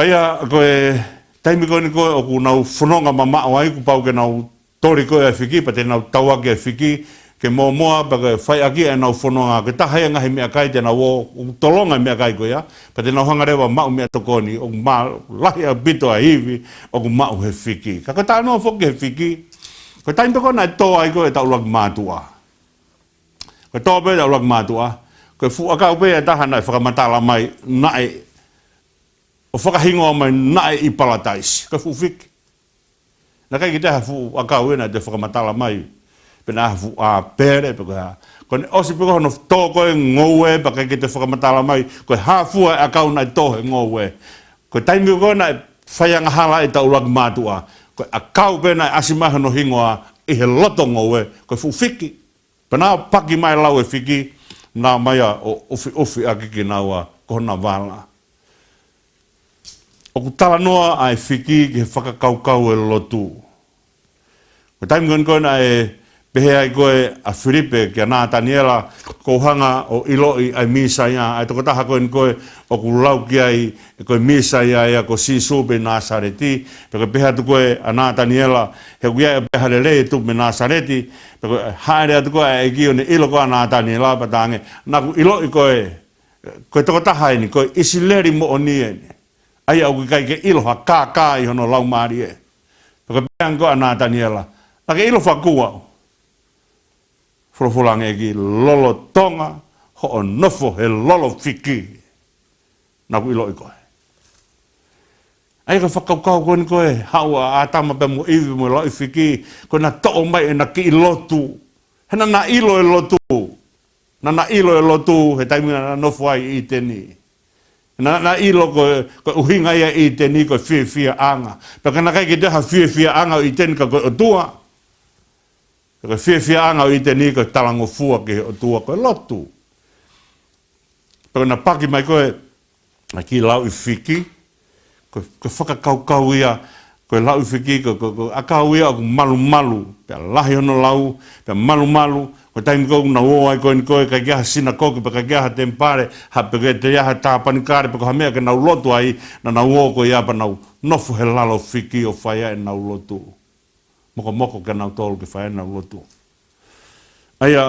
ʻA ia, ko e taimi ko eni ko ē ʻoku nau fononga mamaʻo ai, kuo pau ke nau toli ko ē ʻa e fiki, pea te nau tauaki ʻa e fiki, ke mōmoa, pea ke fai ʻaki ʻenau fononga, ko e taha ia e ngaahi meʻakai te nau ō, ʻoku tolonga e meʻakai ko ia, pea te nau hanga leva ʻo maʻu meʻatokoni, ʻoku ma-, lahi ʻaupito ʻa e ivi ʻoku maʻu he fiki. Ka ko e talanoa foki ki he fiki, ko e taimi pē ko ē naʻe tō ai ko ē ʻetau ʻuluaki mātuʻa. Ko e tō pē ʻetau ʻuluaki mātuʻa, ko e fuʻu ʻakau pē ʻe taha naʻe fakamatala mai, naʻe, ʻo fakahingoa mai naʻe ʻi Palataisi, ko e fuʻu fiki. Naʻe ʻikai ke toe ʻi ai ha fuʻu ʻakau ia naʻe toe fakamatala mai, pe naʻe ʻi ai ha fuʻu ʻāpele, pe ko e hā. Ko ʻene ʻosi pē ko ē hono tō ko ē e ngoue, pea ʻikai ke toe fakamatala mai ko e hā fua e ʻakau naʻe tō he ngoue. Ko e taimi ko ē naʻe fai angahala ai ʻetau ʻuluaki mātuʻa, ko e ʻakau pē naʻe ʻasi mai hono hingoa ʻi he loto ngoue, ko e fuʻu fiki. Pea naʻe paki mai e lau e fiki, naʻe ʻomai ia ʻo ʻufiʻufi ʻaki kinaua ko hona vala. ʻOku talanoa ʻa e fiki ki he fakakaukau ʻo e lotu. Ko e taimi ko eni ko ē naʻe pehē ai ko ē ʻa Filipe kia Nātaniela, kuo u hanga ʻo ʻiloʻi ʻa e Mīsaia, ʻa e tokotaha ko eni ko ē ʻoku lau ki ai, ko e Mīsaia ia ko Sīsū mei Nāsaleti, pea ko e pehē atu ko ē ʻa Nātaniela, he ʻoku ʻi ai pē ha lelei ʻe tupu mei Nāsaleti, pea ko e hāʻele atu ko ē ʻa e ʻEiki ʻo ne ʻilo ko ē ʻa Nātaniela pea talaange, naʻa ku ʻiloʻi koe, ko e tokotaha eni, ko e ʻIsileli moʻoni eni. ʻA ia ʻoku ʻikai ke ʻilo ha kākā ʻi hono laumālie. Pea ko e pehē ange ko ē ʻa Nataniela, naʻa ke ʻilo fakua au. Folofola ange ʻEiki, lolotonga hoʻo nofo he lolo fiki, naʻa ku ʻiloʻi koe. ʻA ia ko e fakakaukau ko eni ko ē, haʻu ʻa ʻĀtama pea mo ʻIvi mo e lauʻi fiki, ko ʻena toʻo mai ʻena kiʻi lotu. He naʻa na ʻilo e lotu. Naʻa na ʻilo e lotu he taimi naʻa na nofo ai ʻi ʻĪteni. Naʻa na ʻilo ko e, ko e ʻuhinga ia ʻo ʻĪteni ko e fiefiaʻanga. Pea ka naʻe ʻikai ke toe ha fiefiaʻanga ʻo ʻĪteni ka ko e ʻOtua. Ko e fiefiaʻanga ʻo ʻĪteni ko e talangofua ki he ʻOtua ko e lotu. Pea ko ʻena paki mai ko ē ʻa e kiʻi lauʻi fiki, ko, ko e fakakaukau ia, ko e lauʻi fiki, ko, ko, ko e ʻakau ia ʻoku malumalu, pea lahi hono lau, pea malumalu, ko e taimi ko ē ʻoku nau ō ai ko eni ko ē, ʻikai ke ʻi ai ha sinakoke, pea ʻikai ke ʻi ai ha temipale, ha pē ke te ia ha tāpanekale, pe ko ha meʻa ke nau lotu ai, naʻa nau ō ko ia pea nau nofo he lalo fiki ʻo fai ai ʻenau lotu. Mokomoko kinautolu ke fai ʻenau lotu. ʻA ia,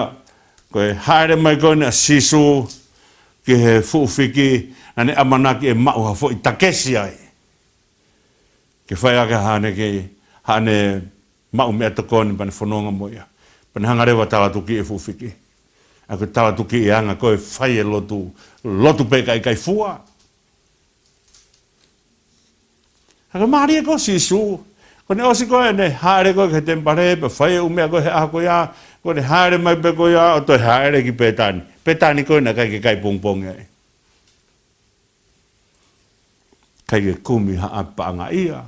ko e hāʻele mai ko eni ʻa Sīsū ki he fuʻu fiki, naʻa ne ʻamanaki ʻe maʻu ha foʻi takesi ai. Ke fai ʻaki haʻane ke, haʻane maʻu meʻatokoni pea ne fononga mo ia. Pea ne hanga leva ʻo talatukiʻi e fuʻu fiki. ʻA ia ko e talatukiʻi anga ko ē fai e lotu, lotu pē kae ʻikai fua. Ka ko e mālie ko Sīsū, ko ʻene ʻosi ko ē ʻene hāʻele ko ē ki he temipale, pea fai e ʻū meʻa ko ē he ʻaho ko ia, ko ʻene hāʻele mai pē ko ia ʻo toe hāʻele ki Pētani. Pētani ko ē naʻe ʻikai ke kai pongipongi ai. ʻIkai ke kumi ha ʻapi paʻanga ia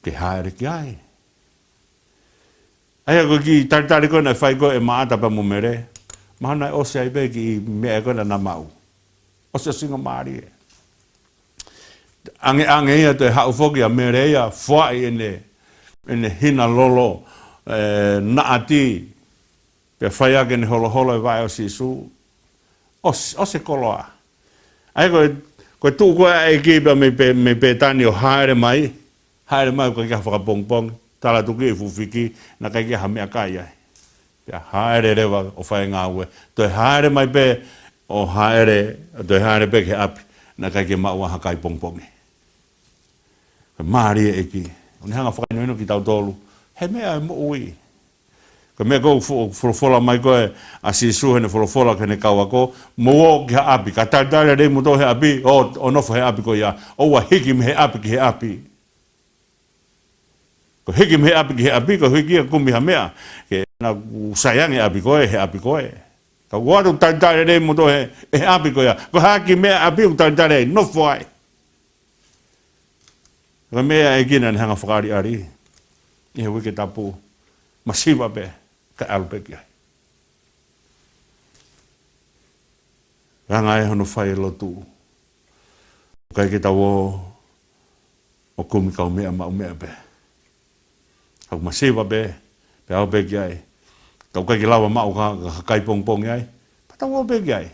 ke hāʻele ki ai. ʻA ia ko e kiʻi talitali ko ē naʻe fai ko ē ʻe Maʻata pea mo Mele, mahalo naʻe ʻosi ai pē kiʻi meʻa ko ē naʻa na maʻu. ʻOsiʻosingamālie. Angeange ia toe haʻu foki ʻa Mele ia, foaʻi ʻene, ʻene hina lolo, ē, naʻati, pea fai ʻaki ʻene holoholo e vaʻe ʻo Sīsū. ʻOsi, ʻosi e koloa. ʻA ia ko e, ko e tuʻu ko ē ʻa e ʻEiki pea mei Pē-, mei Pētani ʻo hāʻele mai, hāʻele mai ʻoku ʻikai ke ʻi ai ha fakapongipongi, talatukiʻi e fuʻu fiki, naʻe ʻikai ke ʻi ai ha meʻakai ai. Pea hāʻele leva ʻo fai e ngāue, toe hāʻele mai pē ʻo hāʻele, toe hāʻele pē ki he ʻapi, naʻe ʻikai ke maʻu ai ha kai pongipongi. Ko e mālie e ʻEiki. ʻOku ne hanga ʻo fakahinohino kitautolu he meʻa ʻo e moʻui. Ko e meʻa ko ē ʻoku fo-, folofola mai ko ē ʻa Sīsū heʻene folofola ki heʻene kau ako, mou ō ki ha ʻapi, ka talitali lelei kimoutolu he ʻapi, ʻo, ʻo nofo he ʻapi ko ia, ʻoua ʻe hiki mei he ʻapi ki he ʻapi. Ko e hiki mei he ʻapi ki he ʻapi, ko e hiki ia kumi ha meʻa, ke na ʻoku sai ange ʻapi ko ē, he ʻapi ko ē. Ka ʻoua te mou talitali lelei kimoutolu he, he ʻapi ko ia. Ko e hā e kiʻi meʻa ʻapi ʻoku talitali ai, nofo ai. Ko e meʻa ia ʻa e ʻEiki naʻa ne hanga ʻo fakaʻaliʻali ʻi he Uike Tapu, masiva pē, kae ʻalu pē ki ai. Hanga ʻe hono fai e lotu, ʻikai ke tau ō ʻo kumi kaumeʻa maʻu meʻa pē. Ka ʻoku masiva pē, pea ō pē ki ai. Ka ʻoku ʻikai ke lava maʻu ha, ha kai pongipongi ai, pea tau ō pē ki ai.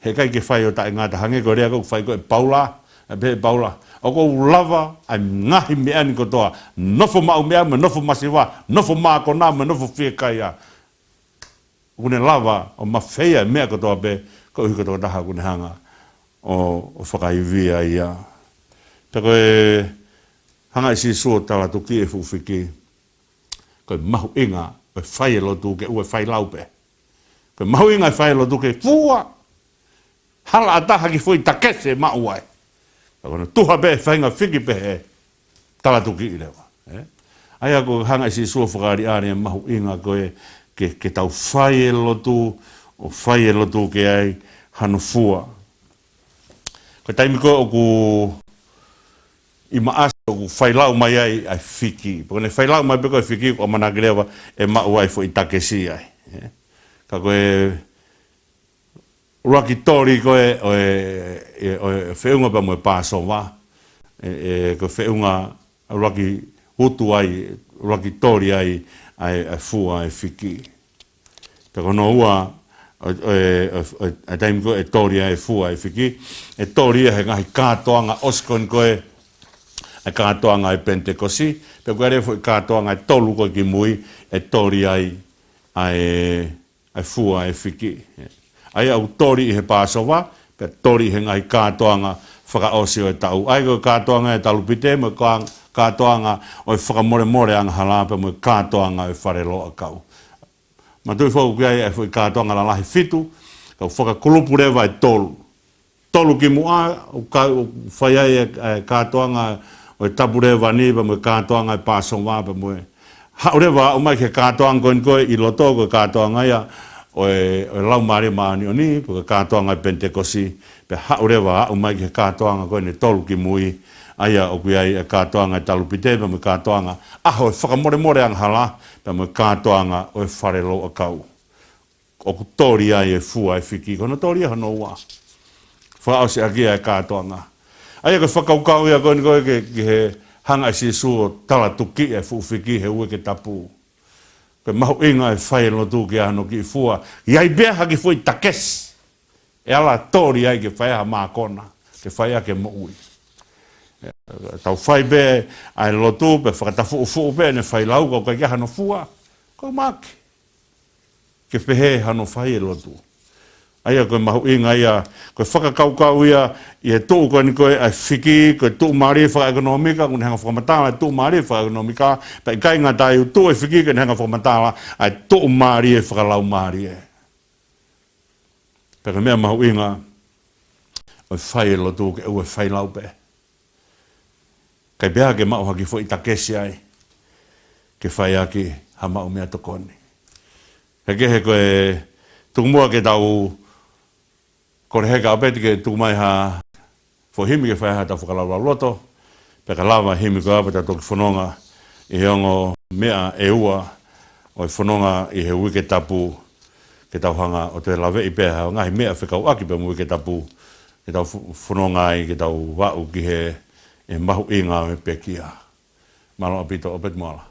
He ʻikai ke fai ʻo taʻengata, hangē ko e lea ko ē ʻoku fai ko ē ʻe Paula, ʻe pehē ʻe Paula, ʻoku ou lava ʻa e ngaahi meʻa ni kotoa, nofo maʻu meʻa mo e nofo masiva, nofo mākona mo e nofo fiekaia. ʻOku ne lava ʻo mafeia e meʻa kotoa pē, koeʻuhi ko e tokotaha ʻoku ne hanga ʻo, ʻo fakaivia ia. Pea ko e hanga ʻe Sīsū ʻo talatukiʻi e fuʻu fiki, ko e mahuʻinga ʻo e fai e lotu ke ʻoua ʻe fai lau pē. Ko e mahuʻinga e fai e lotu ke fua. Hala ʻatā ha kiʻi foʻi takesi ʻe maʻu ai. Ka ko hono tuha pē e faʻahinga fiki pehē, talatukiʻi leva. Ē? ʻA ia ko e hanga ʻe Sīsū ʻo fakaʻaliʻali e mahuʻinga ko ē ke, ke tau fai e lotu, ʻo fai e lotu ke ʻi ai hano fua. Ko e taimi ko ē ʻoku ʻi Maʻasi ʻoku fai lau mai ai ʻa e fiki. Pea ko ʻene fai lau mai pē ko ē e fiki, ʻoku ʻamanaki leva ʻe maʻu ai e foʻi takesi ai. Ē? Ka ko e ʻuluaki toli ko ē ʻo e, ʻo e feʻunga pea mo e Pāsova, ē, ē, ko e feʻunga ʻuluaki utu ai, ʻuluaki toli ai ʻa e, ʻa e fua e fiki. Pea ko hono ua, ʻo, ʻo, ʻo, ʻo, ʻa e taimi ko ē ʻe toli ai e fua e fiki, ʻe toli ia he ngaahi kātoanga ʻosi ko eni ko ē, ʻa e kātoanga ʻo e Penitekosi, pea ko e lea foʻi kātoanga ʻe tolu ko ē kimui, ʻe toli ai ʻa e ʻa e fua e fiki. ʻA ia ʻoku toli ʻi he Pāsova, pea toli ʻi he ngaahi kātoanga fakaʻosi ʻo e taʻu. ʻA ia ko e kātoanga ʻo e talupite, mo e kā-, kātoanga ʻo e fakamolemole angahala, pea mo e kātoanga ʻo e fale loʻakau. Manatuʻi foki ʻoku ʻi ai e foʻi kātoanga lalahi fitu, ka ʻoku fakakulupu leva ʻe tolu. Tolu kimuʻa, ʻoku ka-, ʻoku fai ai e, e kātoanga ʻo e tapu lēvani, pea mo e kātoanga ʻo e Pāsova, pea mo e haʻu leva ʻo aʻu mai ki he kātoanga ko eni ko ē ʻi loto, ko e kātoanga ia ʻo e, ʻo e Laumālie Māʻoniʻoni, ko e kātoanga ʻo e Penitekosi, pea haʻu leva ʻo aʻu mai ki he kātoanga ko eni ʻe tolu kimui, ʻa ia ʻoku ʻi ai e kātoanga ʻo e talupite, pea mo e kātoanga ʻaho ʻo e fakamolemole angahala, pea mo e kātoanga ʻo e fale loʻakau. ʻOku toli ai e fua e fiki, ko hono toli ia hono ua. Fakaʻosi ʻaki ʻa e kātoanga. ʻA ia ko e fakakaukau ia ko eni ko ē ke, ki he hanga ʻe Sīsū ʻo talatukiʻi e fuʻu fiki he uike tapu. Ko e mahuʻinga e fai e lotu ki ai hano kiʻi fua. ʻI ai pē ha kiʻi foʻi takesi ʻe ala toli ai ke fai ha mākona, ke fai ʻaki e moʻui. Tau fai pē ʻa e lotu, pea fakatafuʻufuʻu pē ʻene fai lau, ka ʻoku ʻikai ke ʻi ai hano fua. Ko e maki. Ke pehē hano fai e lotu. ʻA ia ko e mahuʻinga ia, ko e fakakaukau ia, ʻi he tuʻu ko eni ko ē ʻa e fiki, ko e tuʻumālie fakaʻekonōmika, ʻoku ne hanga ʻo fakamatala e tuʻumālie fakaʻekonōmika, pea ʻikai ngata ai, ʻoku tuʻu e fiki ke ne hanga ʻo fakamatala ʻa e tuʻumālie fakalaumālie. Pea ko e meʻa mahuʻinga ʻo e fai e lotu ke ʻoua ʻe fai lau pē. ʻIkai pē ke maʻu ha kiʻi foʻi takesi ai ke fai ʻaki ha maʻu meʻatokoni. He kehe ko e tuku muʻa ke tau kole heka ʻa Peti ke tuku mai ha foʻi himi ke fai ha tau fakalaulauloto, pea ka lava e himi ko ia pea tau toki fononga ʻi he ongo meʻa ʻe ua ʻo e fononga ʻi he uike tapu, ke tau hanga ʻo toe laveʻi pē ha ngaahi meʻa fekauʻaki pea mo e uike tapu, ke tau fo-, fononga ai ke tau aʻu ki he, e mahuʻinga ʻo e pekia. Mālō ʻaupito ʻa Peti Moala.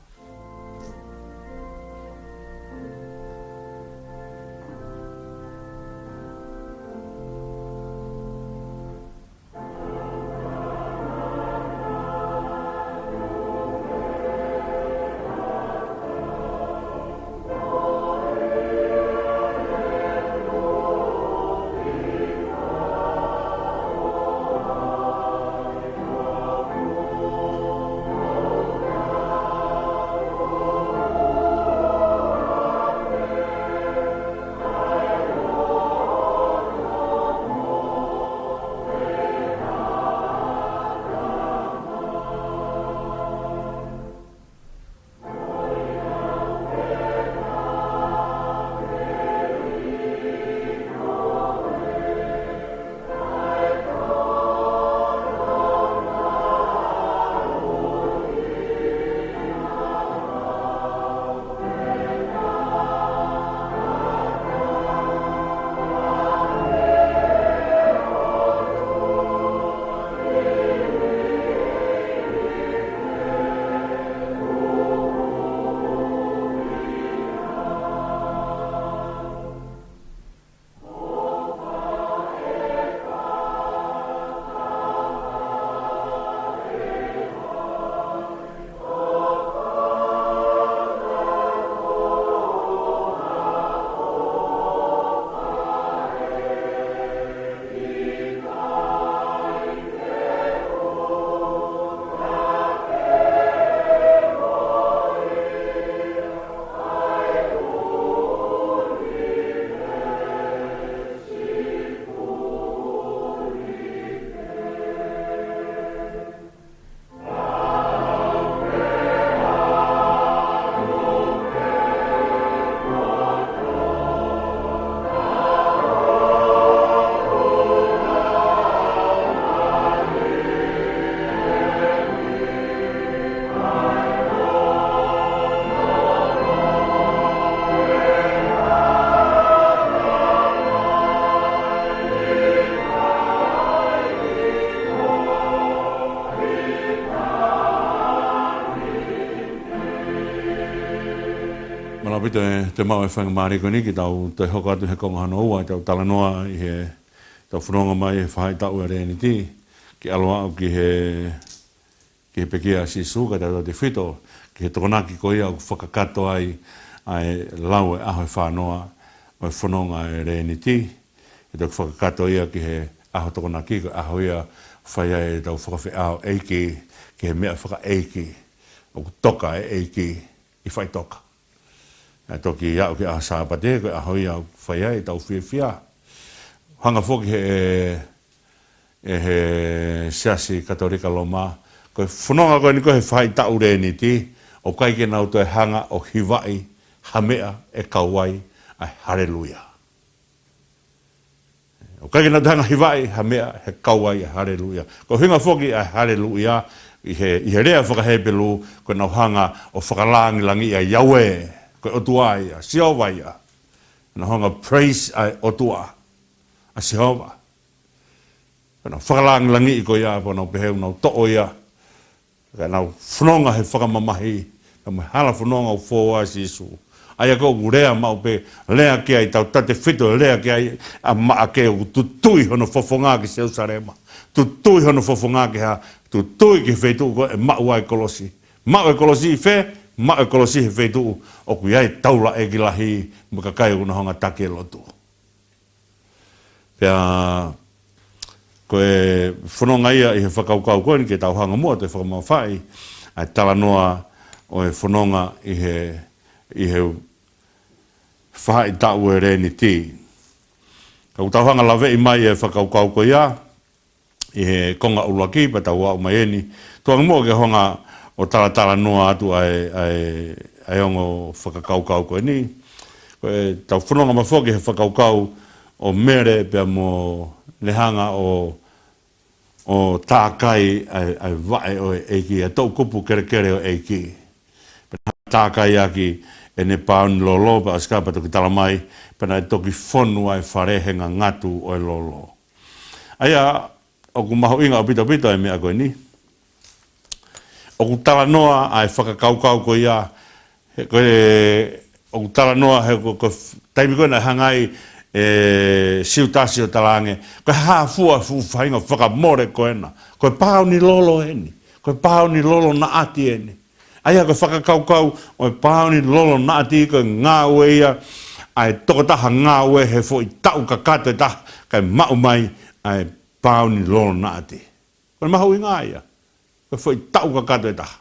Mālō ʻaupito e te mau e faingamālie ko eni ke tau toe hoko atu he konga hono ua ʻetau talanoa ʻi he tau fononga mai he faʻahitaʻu ʻa e Leniti, ke ʻalu ʻo aʻu ki he, ki he pekia ʻa Sīsū, kae tautautefito ki he Tokonaki ko ia ʻoku fakakakato ai ʻa e lau e ʻaho ʻe fāngofulu ʻo e fononga ʻa e Leniti. ʻE toki fakakakato ia ki he ʻaho Tokonaki, ko e ʻaho ia Fai ai ʻetau fakafeʻao ʻEiki ki he meʻa fakaʻeiki ʻoku toka e ʻEiki ʻi faʻitoka. Naʻe toki aʻu ki he ʻaho Sāpate, ko e ʻaho ia ʻoku fai ai ʻetau fiefia. Hanga foki he, ʻe he Siasi Katolika Loma, ko e fononga ko eni ko e he faʻahitaʻu Leniti, ʻoku ʻikai ke nau toe hanga ʻo hivaʻi ha meʻa ʻe kau ai ʻa e Haleluia. ʻOku ʻikai ke nau toe hanga hivaʻi ha meʻa he kau ai ʻa e Haleluia. Ko e ʻuhinga foki ʻa e Haleluia ʻi he, ʻi he lea faka-Hepelū, ko ʻenau hanga ʻo fakalāngilangiʻi ʻa Yahweh, ko e ʻOtua ia, Sihova ia. Nau hanga praise ʻa e ʻOtua, ʻa Sihova. Ko ʻenau fakalāngilangiʻi ko ia, ko ʻenau pehē ʻoku nau toʻo ia. Ka nau fononga he fakamamahi, ka mo e hala fononga ʻoku fou ai ʻa Sīsū. ʻA ia ko ʻeku lea maʻu pē, lea ki ai, tau tatefito lea ki ai ʻa Maʻake, ʻoku tutui hono fofonga ki Selūsalema. Tutui hono fofonga ki ha, tutui ki he feituʻu ko ē ʻe maʻu ai e kolosi. Maʻu e kolosi ʻi fē, maʻu e kolosi he feituʻu ʻoku ʻi ai e taulaʻeiki lahi mo e kakai ʻoku nau hanga ʻo taki e lotu. Pea ko e fononga ia ʻi he fakakaukau ko eni ke tau hanga muʻa ʻo toe fakamamafaʻi ʻa e talanoa ʻo e fononga ʻi he, ʻi he faʻahitaʻu e Leniti. Ka ʻoku tau hanga ʻo laveʻi mai e fakakaukau ko ia ʻi he konga ʻuluaki pea tau aʻu mai eni. Tuku ange muʻa ke u hanga ʻo talatalanoa atu ʻa e, ʻa e, ʻa e ongo fakakaukau ko eni. Ko ʻetau fononga mai foki he fakakaukau ʻo Mele pea mo ʻene hanga ʻo, ʻo tākai ʻa e, ʻa e vaʻe ʻo e ʻEiki, ʻa e toʻukupu kelekele ʻo e ʻEiki. Pea tākai ʻaki ʻene pāuni lolo, pea ʻosi ko ia pea toki tala mai, pea naʻe toki fonu ʻa e fale he ngangatu ʻo e lolo. ʻA ia, ʻoku mahuʻinga ʻaupito ʻaupito e meʻa ko eni. ʻOku talanoa ʻa e fakakaukau ko ia, he ko e, ʻoku talanoa he ko, ko e f-, taimi ko ē naʻe hanga ai ʻe Siutasi ʻo talaange, ko e hā fua e fuʻu faʻahinga fakamole ko ena, ko e pāuni lolo eni, ko e pāuni lolo naʻati eni. ʻA ia ko e fakakaukau ʻo e pāuni lolo naʻati ko e ngāue ia ʻa e tokotaha ngāue he foʻi taʻu kakato ʻe taha kae maʻu mai ʻa e pāuni lolo naʻati. Ko e mahuʻinga ia. Ko e foʻi taʻu kakato ʻe taha.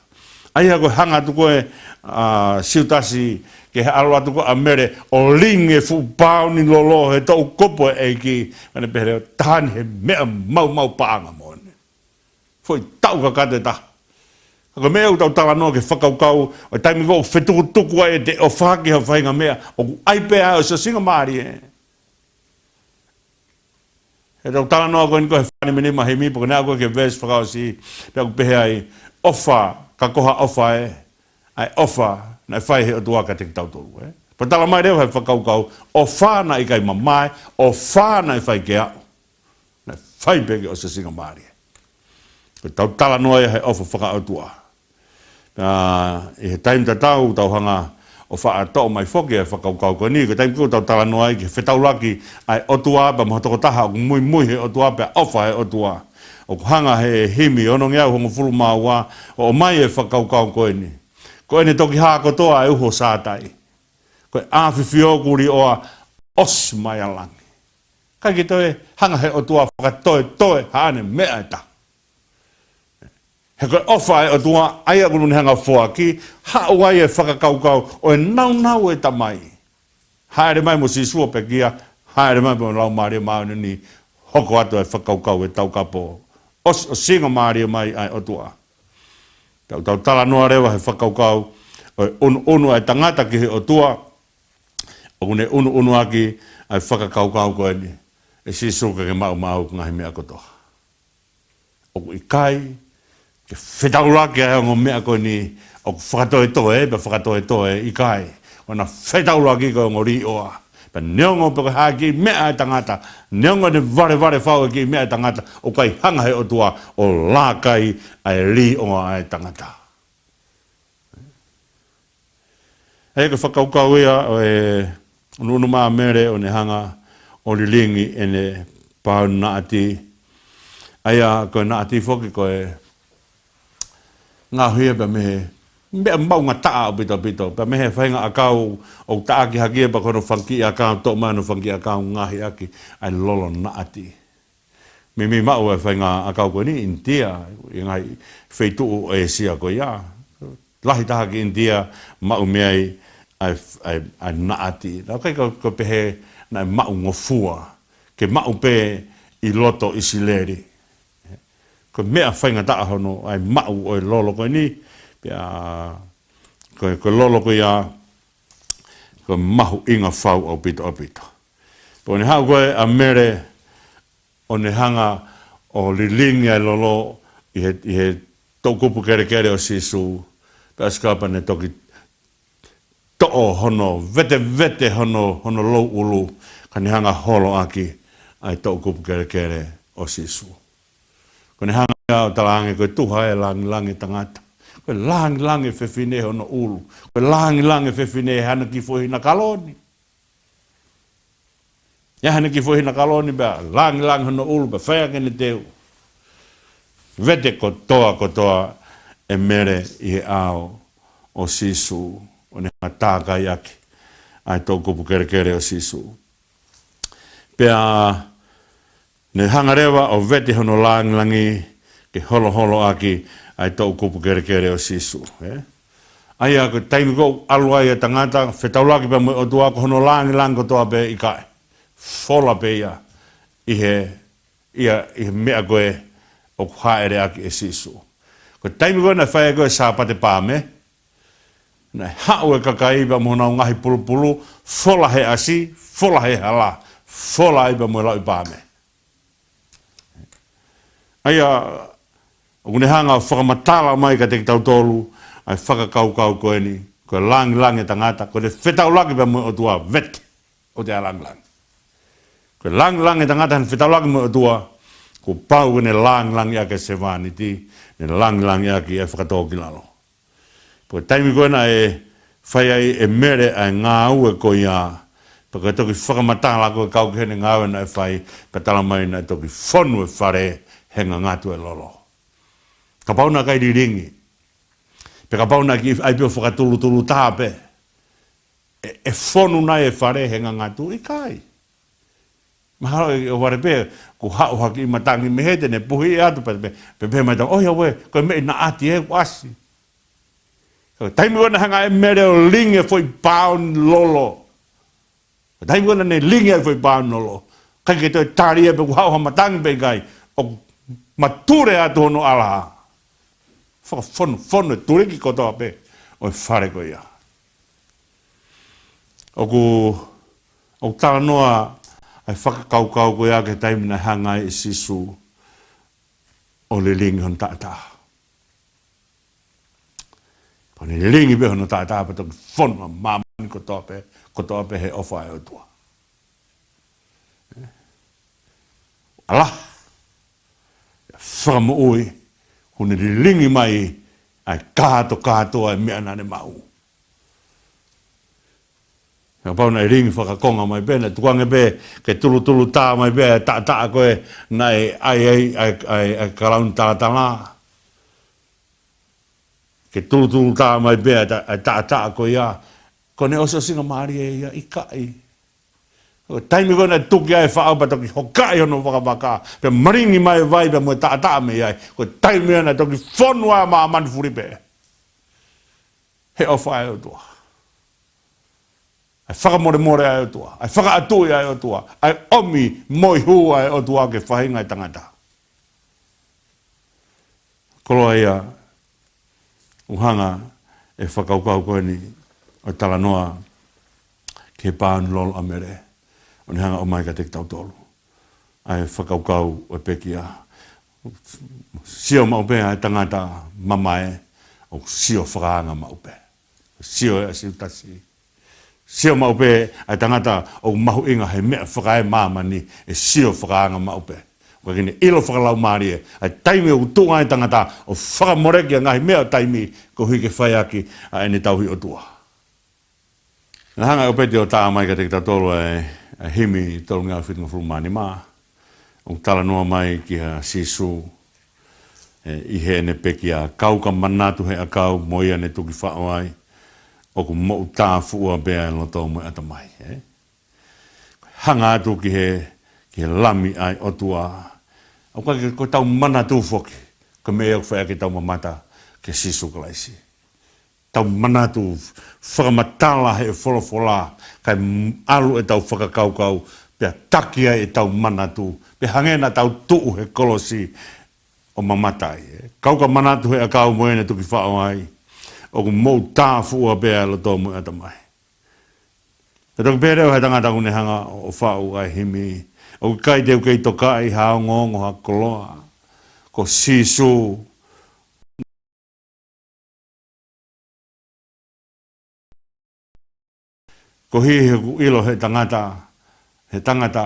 ʻA ia ko e hanga atu ko ē ʻa Siutasi ki he ʻalu atu ko ē ʻa Mele ʻo lingi e fuʻu pāuni lolo he toʻukupu ʻo e ʻEiki. Ka ne pehē leva, taha eni he meʻa maumau paʻanga moʻoni. Foʻi taʻu kakato ʻe taha. Ka ko e meʻa ʻoku tau talanoa ki he fakakaukau, ʻo e taimi ko ē ʻoku fetukutuku ai ʻete ʻofa ki ha faʻahinga meʻa, ʻoku ʻai pē ʻa e ʻosiʻosingamālie. He tau talanoa ko eni ko ē he fānimanima himi, pea ko ʻene aʻu ko ē ki he veesi fakaʻosi, pea ʻoku pehē ai, ʻofa, ka ko ha ʻofa ē, ʻa e ʻofa naʻe fai ʻe he ʻOtua kiate kitautolu, ē. Pea tala mai leva he fakakaukau, ʻofa naʻe ʻikai mamae, ʻofa naʻe fai kiate au. Naʻe fai pē ki he ʻosiʻosingamālie. Ko ʻetau talanoa ia he ʻofa fakaʻotua. Pea ʻi he taimi tatau, tau hanga ʻo faʻa toʻo mai foki e fakakaukau ko eni, ko e taimi ko ē ʻoku tau talanoa ai ki he fetaulaki ʻa e ʻOtua pea mo ha tokotaha ʻoku muimui he ʻOtua pea ʻofa he ʻOtua. ʻOku hanga he himi onongeau hongofulu mā ua ʻo ʻomai e fakakaukau ko eni. Ko ʻene toki hā kotoa e uho ʻo Sātai. Ko e ʻAfifio kuo liʻoa ʻosi mai ʻa langi. ʻIkai ke toe hanga he ʻOtua ʻo fakatoetoe haʻane meʻa ʻe taha. He ko e ʻofa ʻa e ʻOtua, ʻa ia kuo ne hanga ʻo foaki, haʻu ai e fakakaukau ʻo e nāunau ʻo e Tamai. Hāʻele mai mo Sīsū ʻo pekia, hāʻele mai mo e Laumālie Māʻoniʻoni, hoko atu e fakakaukau ʻo e taukapo. ʻOsi, ʻosiʻosingamālie mai ʻa e ʻOtua. Tau, tau talanoa leva he fakakaukau ʻo e ʻunuʻunu ʻa e tangata ki he ʻOtua, ʻoku ne ʻunuʻunu ʻaki ʻa e fakakaukau ko eni, ʻe Sīsū ka ke maʻu maʻau ʻa e ngaahi meʻa kotoa. ʻOku ʻikai ke fetaulaki ʻa e ongo meʻa ko eni, ʻoku fakatoetoe, pea fakatoetoe, ʻikai. ʻOku na fetaulaki ko e ongo liʻoa. Pea neongo pe ko e hā e kiʻi meʻa ʻa e tangata, neongo ʻene valevale fau e kiʻi meʻa ʻa e tangata, ʻoku ʻikai hanga he ʻOtua ʻo lākai ʻa e liʻoa ʻa e tangata. ʻA ia ko e fakakaukau ia ʻo e ʻunuʻunu mai ʻa Mele ʻo ne hanga ʻo lilingi ʻene pāuni naʻati. ʻA ia ko e naʻati foki ko e ngaohi ia pea mei he meʻa maʻungataʻa ʻaupito ʻaupito. Pea mei he faʻahinga ʻakau ʻoku taʻaki hake ia pea ko hono fanga kiʻi ʻakau, toʻo mai hono fanga kiʻi ʻakau ngaohi ʻaki ʻa e lolo naʻati. Meimei maʻu e faʻahinga ʻakau ko eni ʻInitia, ʻi he ngaahi feituʻu ʻo ʻĒsia ko ia. Lahi taha ki ʻInitia, maʻu mei ai ʻa e, ʻa e, ʻa e naʻati. Naʻe ʻikai ko, ko e pehē naʻe maʻungofua, ke maʻu pē ʻi loto ʻIsileli. Ko e meʻa faingataʻa hono ʻai maʻu ʻo e lolo ko eni, pea ko, ko e lolo ko ia, ko e mahuʻinga fau ʻaupito ʻaupito. Pea ne haʻu ko ē ʻa Mele ʻo ne hanga ʻo lilingi ʻa e lolo ʻi he, ʻi he toʻukupu kelekele ʻo Sīsū, pea ʻosi ko ia pea ne toki toʻo hono vetevete hono, hono louʻulu, ka ne hanga holo ʻaki ʻa e toʻukupu kelekele ʻo Sīsū. Ko ʻene hanga ia ʻo talaange ko e tuha e langilangi e tangata. Ko e langilangi e fefine hono ʻulu. Ko e langilangi e fefine hana kiʻi foʻi hina kaloni. ʻI ai hana kiʻi foʻi hina kaloni pea langilangi hono ʻulu pea fai ʻaki ʻene teu. Vete kotoa kotoa ʻe Mele ʻi he ʻao ʻo Sīsū ʻo ne hanga tākai ʻaki ʻa e toʻukupu kelekele ʻo Sīsū. Pea ne hanga leva ʻo vete hono langilangi ke holoholo ʻaki ʻa e toʻukupu kelekele ʻo Sīsū, ē? ʻA ia ko e taimi ko ē ʻoku ʻalu ai e tangata fetaulaki pea mo e ʻOtua, ko hono langilangi kotoa pē ʻikai. Fola pē ia ʻi he, ia ʻi he meʻa ko ē ʻoku hāʻele ʻaki ʻe Sīsū. Ko e taimi ko ē naʻe fai ai ko ē Sāpate Paame, naʻe haʻu e kakai pea mo honau ngaahi pulupulu, fola he ʻasi, fola he hala, fola ai pea mo e lauʻi paame. ʻA ia, ʻoku ne hanga ʻo fakamatala mai kiate kitautolu ʻa e fakakaukau ko eni, ko e langilangi e tangata, ko ʻene fetaulaki pea mo e ʻOtua, vete ʻo te ʻa langilangi. Ko e langilangi e tangata ʻi heʻene fetaulaki mo e ʻOtua, kuo pau ke ne langilangi ʻaki e sevāniti, ne langilangi ʻaki e fakatōkilalo. Pea ko e taimi ko ē naʻe fai ai ʻe Mele ʻa e ngāue ko ia, pea ko e toki fakamatala ko ē kau ki heʻene ngāue naʻe fai, pea tala mai naʻe toki fonu e fale he ngangatu e lolo. Kapau naʻe ʻikai lilingi, pe kapau naʻe kiʻi ʻai pē ʻo fakatulutulu tā pē, ʻe, ʻe fonu nai e fale he ngangatu? ʻIkai. Mahalo ʻe, ʻe vale pē, kuo haʻu ha kiʻi matangi mei hē te ne puhi atu pē, pē, pē, pē mai tau, ʻoiauē, ko e meʻi naʻati ē kuo ʻasi. Ko e taimi ko ē naʻe hanga ʻe Mele ʻo lingi e foʻi paoni lolo. Ko e taimi ko ē naʻa ne lingi ai e foʻi paoni lolo, ʻikai ke toe tali ia pe kuo haʻu ha matangi pe ʻikai, ʻoku matule atu hono ʻalaha. Fakafonu, fonu e tuliki kotoa pē ʻo e fale ko ia. ʻOku, ʻoku talanoa ʻa e fakakaukau ko ia ki he taimi naʻe hanga ai ʻe Sīsū ʻo lilingi hono taʻataʻa. Pea ne lilingi pē hono taʻataʻa pea toki fonu ʻa māmani kotoa pē, kotoa pē he ʻofa ʻa e ʻOtua. ʻAla, fakamoʻui, kuo ne lilingi mai ʻa e kātokātoa e meʻa naʻa ne maʻu. Kapau naʻe lilingi fakakonga mai pē, naʻe tukuange pē ke tulutulu tā mai pē e taʻataʻa ko ē naʻe ʻai ai ʻa e, ʻa e, ʻa e kalauni talatala. Ke tulutulu tā mai pē e ta-, e taʻataʻa ko ia, ko ʻene ʻosiʻosingamālie ia? ʻIkai. Ko e taimi ko ē naʻe tuki ai e faʻu pea toki hokaʻi hono vakavaka, pea malingi mai e vai pea mo e taʻataʻa mei ai, ko e taimi ia naʻe toki fonu ai ʻa māmani fulipē he ʻofa ʻa e ʻOtua, ʻa e fakamolemole ʻa e ʻOtua, ʻa e fakaʻatuʻi ʻa e ʻOtua, ʻa e ʻomi mo e hū ʻa e ʻOtua ki he faʻahinga ʻo e tangata. Koloa ia, ʻoku hanga ʻe he fakakaukau ko eni ʻo talanoa ki he paoni lolo ʻa Mele, ʻo ne hanga ʻo ʻomai kiate kitautolu ʻa e fakakaukau ʻo e pekia. Sio maʻu pē ʻa e tangata mamae, ʻoku sio fakaanga maʻu pē. Sio ʻa e siutasi. Sio maʻu pē ʻa e tangata ʻoku mahuʻinga he meʻa fakaemāmani, ʻe sio fakaanga maʻu pē. ʻOku ʻikai ke ne ʻilo fakalaumālie ʻa e taimi ʻoku tuʻunga ai e tangata ʻo fakamoleki ʻa e ngaahi meʻa ʻo taimi koeʻuhi ke fai ʻaki ʻa ʻene tauhi ʻOtua. Naʻe hanga ʻe ʻOpeti ʻo tā mai kiate kitautolu ʻa e, ʻa e himi tolungeau fitungofulu mā nima, ʻoku talanoa mai kia Sīsū, ē, ʻi heʻene pekia: Kau ka manatu he ʻakau mo ia ne tuki faʻo ai, ʻoku moʻutāfuʻua pē ʻa e loto mo e ʻatamai, ē? Hanga atu ki he, ki he Lami ʻa e ʻOtua, ʻOku ʻikai ke, ko ʻetau manatu foki, ko e meʻa ia ʻoku fai ʻaki ʻetau mamata kia Sīsū Kalaisi. Tau manatu, fakamatala ʻe he folofola, kae m-, ʻalu ʻetau fakakaukau, pea taki ai ʻetau manatu, pea hangē naʻa tau tuʻu he kolosi ʻo mamata ai, ē. Kau ka manatu he ʻakau mo ʻene tuki faʻo ai, ʻoku mou tāfuʻua pē ʻa e loto mo e ʻatamai. Pea toki pehē leva ʻe he tangata ʻoku ne hanga ʻo faʻu ʻa e himi, ʻOku ʻikai te u kei tokaʻi ha ongoongo ha koloa, ko Sīsū. Koeʻuhi he ʻoku ʻilo ʻe he tangata, he tangata,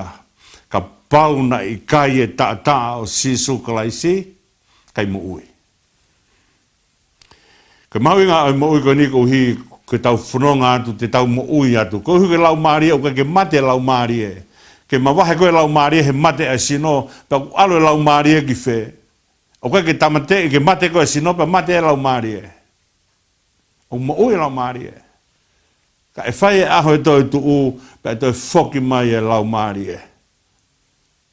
kapau naʻe ʻikai e taʻataʻa ʻo Sīsū Kalaisi, ʻikai moʻui. Ko e mahuʻinga ʻo e moʻui ko eni koeʻuhi ko ʻetau fononga atu, te tau moʻui atu. Koeʻuhi ko e laumālie, ʻoku ʻikai ke mate e laumālie. Ke mavahe ko ē e laumālie he mate ʻa e sino, pea ʻoku ʻalu e laumālie ki fē? ʻOku ʻikai ke tāmateʻi, ke mate ko ē e sino, pea mate e laumālie. ʻOku moʻui e laumālie. Ka ʻe fai e ʻaho e toetuʻu, pea ʻe toe foki mai e laumālie.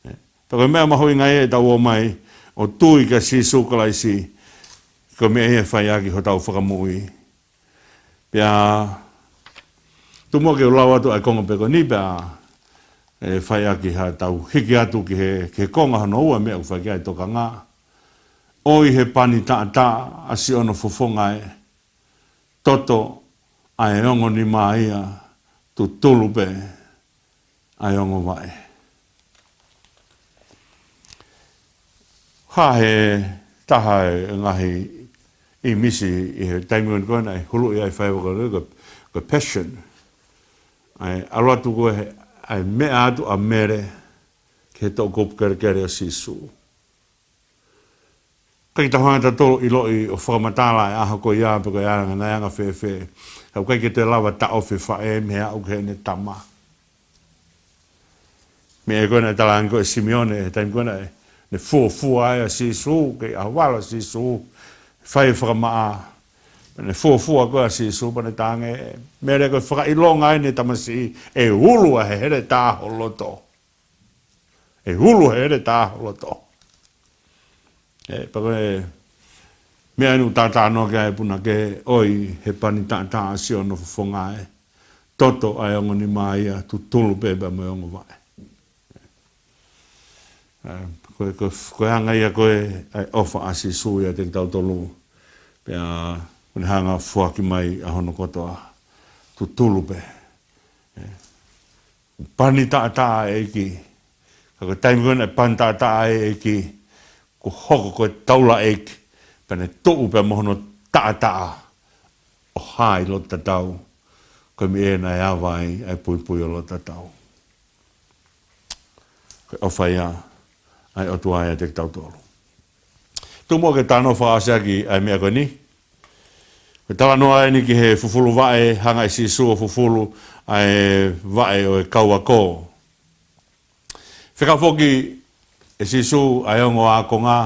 Ē, pea ko e meʻa mahuʻinga ia ʻetau ō mai ʻo tui kia Sīsū Kalaisi, ko e meʻa ia ʻe fai ʻaki hotau fakamoʻui. Pea, tuku muʻa ke u lau atu ʻa e konga pē ko eni pea, ʻe fai ʻaki haʻatau hiki atu ki he, ki he konga hono ua meʻa ʻoku fai ki ai e tokanga. ʻOi he pani taʻataʻa ʻa Sione Fofonga ē, toto ʻa e ongo nima ia, tutulu pē ʻa e ongo vaʻe. Hā he taha e ngaahi ʻīmisi ʻi he taimi ko ē naʻe huluʻi ai e faiva ko ē ko e, ko e Passion. ʻA e ʻalu atu ko ē, ʻa e meʻa atu ʻa Mele ki he toʻukupu kelekele ʻo Sīsū. ʻIkai ke tau hanga ʻe tautolu ʻo ʻiloʻi ʻo fakamatala e ʻaho ko ia pe ko e anga, naʻe anga fēfē. Ka ʻoku ʻikai ke toe lava taʻofi e faʻē mei he aʻu ki heʻene tama. Meʻa ko ē naʻe talaange ko ē ʻe Simione, he taimi ko ē naʻe, ne fuofua ai ʻa Sīsū, kei ʻaho vala ʻa Sīsū, fai e fakamaʻa. Pea ne fuofua ko ē ʻa Sīsū, pea ne talaange, Mele, ko e fakaʻilonga eni e tamasiʻi, ʻe ulu ʻa e heletā ho loto. ʻE ulu ʻa e heletā ho loto. Ē, pea ko e meʻa eni ʻoku tau talanoa ki ai e punake, ʻoi he pani taʻataʻa ʻa Sione Fofonga ē, toto ʻa e ongo nima ia, tutulu pē pea mo e ongo vaʻe. Ē, ko e, ko e, ko e anga ia ko ē ʻa e ʻofa ʻa Sīsū ʻiate kitautolu. Pea ʻoku ne hanga ʻo foaki mai ʻa hono kotoa, tutulu pē. Ē. Pani taʻataʻa ʻa e ʻEiki. Ka ko e taimi ko ē naʻe pani taʻataʻa ai e ʻEiki, kuo hoko ko e taulaʻeiki, pea ne tuʻu pea mo hono taʻataʻa ʻo hā ʻi loto tatau. Ko e meʻa ia naʻe ava ai ʻa e puipui ʻo loto tatau. Ko e ʻofa ia ʻa e ʻOtua ʻiate kitautolu. Tuku muʻa ke tau talanoa fakaʻosi ʻaki ʻa e meʻa ko eni. Ko e talanoa eni ki he fufulu vaʻe, hanga ʻe Sīsū ʻo fufulu ʻa e vaʻe ʻo e kau ako. Fekau foki ʻe Sīsū ʻa e ongo ākonga,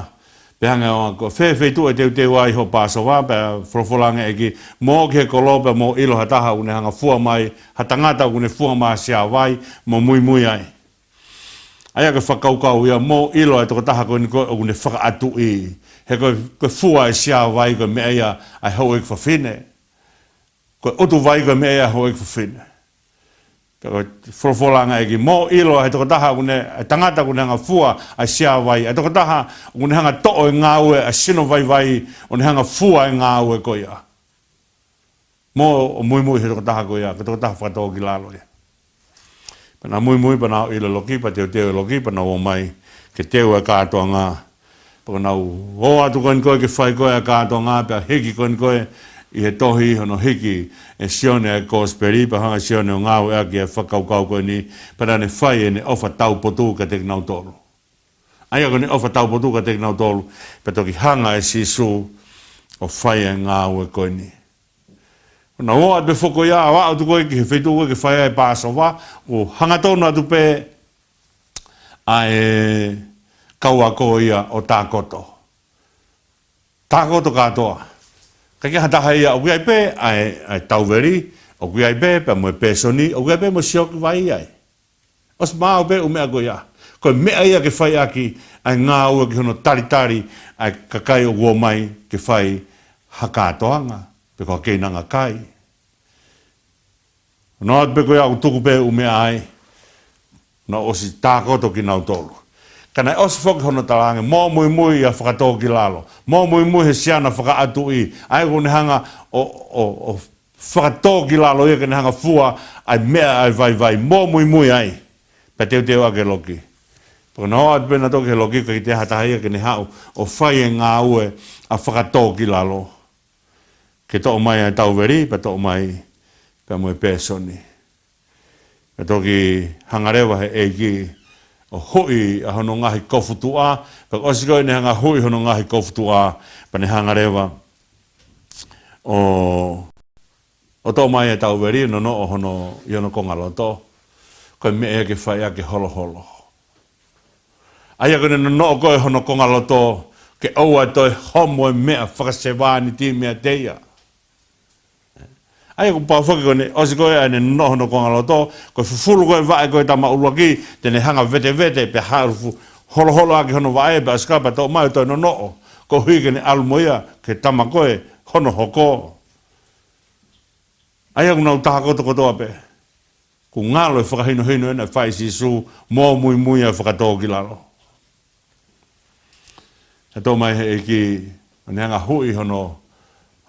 pea hanga ʻo ʻai, ko fē feituʻu ʻe teuteu ai hoʻo Pāsova, pea folofola ange e ʻEiki, mou ō ki he kolo pea mou ʻilo ha taha ʻoku ne hanga ʻo fua mai, ha tangata ʻoku ne fua mai ha sea vai, mou muimui ai. ʻA ia ko e fakakaukau ia, mou ʻilo ʻa e tokotaha ko eni ko ē ʻoku ne fakaʻatuʻi. He ko e, ko e fua e sea vai ko e meʻa ia ʻa e houʻeiki fafine. Ko e ʻutu vai ko e meʻa ia ʻa e houʻeiki fafine. Pea ko e folofola ange e ʻEiki, mou ʻilo ʻa e tokotaha ʻoku ne, ʻa e tangata ʻoku ne hanga ʻo fua ʻa e sea vai. ʻA e tokotaha ʻoku ne hanga ʻo toʻo e ngāue ʻa e sino vaivai, ʻo ne hanga ʻo fua e ngāue ko ia. Mou ō ʻo muimui he tokotaha ko ia, ko e tokotaha fakatōkilalo ia. Pea nau muimui, pea nau ʻilo e loki, pea teuteu e loki, pea nau ō mai ke teu e kātoanga. Pea ko ʻenau ō atu ko eni ko ē ke fai ko ē ʻa e kātoanga, pea hiki ko eni ko ē ʻi he tohi hono hiki ʻe Sione ʻa e Kosipeli, pea hanga ʻe Sione ʻo ngāueʻaki e fakakaukau ko eni, pea naʻa ne fai ʻene ʻofa taupotu kiate kinautolu. ʻA ia ko ʻene ʻofa taupotu kiate kinautolu, pea toki hanga ʻe Sīsū ʻo fai e ngāue ko eni. Naʻa nau ō atu pē foki ia, ʻo aʻu atu ko ē ki he feituʻu ko ē ke fai ai e Pāsova, ʻo hangatonu atu pē ʻa e kau ako ia ʻo tākoto. Tākoto kātoa. ʻIkai ke ʻi ai ha taha ia, ʻoku ʻi ai pē ʻa e, ʻa e tauveli, ʻoku ʻi ai pē pea mo e pēsoni, ʻoku ʻi ai pē mo e sioki vai ai. ʻOsi maau pē ʻū meʻa ko ia. Ko e meʻa ia ke fai ʻaki ʻa e ngāue ki hono talitali ʻa e kakai ʻoku ō mai ke fai ha kātoanga, pe ko ha keinanga kai. Naʻa ʻoatu pē ko ia ʻoku tuku pē ʻū meʻa ai, naʻe ʻosi tākoto kinautolu. Ka naʻe ʻosi foki hono talaange, mō muimui ʻa e fakatōkilalo. Mō muimui he siana fakaʻatuʻi. ʻA ia ʻoku ne hanga ʻo, ʻo, ʻo fakatōkilalo ia ke ne hanga fua ʻa e meʻa ʻa e vaivai. Mō muimui ai. Pea teuteu ʻa e loki. Pea naʻe ʻoatu pē nautolu ki he loki, ʻikai toe ʻi ai ha taha ia ke ne haʻu ʻo fai e ngāue ʻa e fakatōkilalo. Ke toʻo mai ʻa e tauveli, pea toʻo mai pea mo e pēsoni. Pea toki hanga leva he ʻEiki ʻo huʻi ʻa hono ngaahi kofu tuʻa, pea ʻosi ko ē ne hanga huʻi hono ngaahi kofu tuʻa, pea ne hanga leva ʻo, ʻo toʻo mai ʻa e tauveli, nonoʻo hono, ʻi hono kongaloto. Ko e meʻa ia ke fai ʻaki e holoholo. ʻA ia ko ʻene nonoʻo ko ē hono kongaloto, ke ʻoua toe homo e meʻa fakasevāniti meiate ia. ʻA ia kuo pau foki ko ʻene ʻosi ko ē ʻa ʻene nonoʻo hono kongaloto, ko e fufulu ko ē vaʻe ko ē tama ʻuluaki, te ne hanga vetevete, pea haʻu fu-, holoholo ʻaki hono vaʻe, pea ʻosi ko ia pea toʻo mai ʻo toe nonoʻo, koeʻuhi ke ne ʻalu mo ia ki he tama ko ē hono hoko. ʻA ia ʻoku nau tākoto kotoa pē. Kuo ngalo e fakahinohino ʻena ʻa e fai ʻe Sīsū, mō muimui ʻa e fakatōkilalo. Pea toʻo mai he ʻEiki, ʻo ne hanga huʻi hono,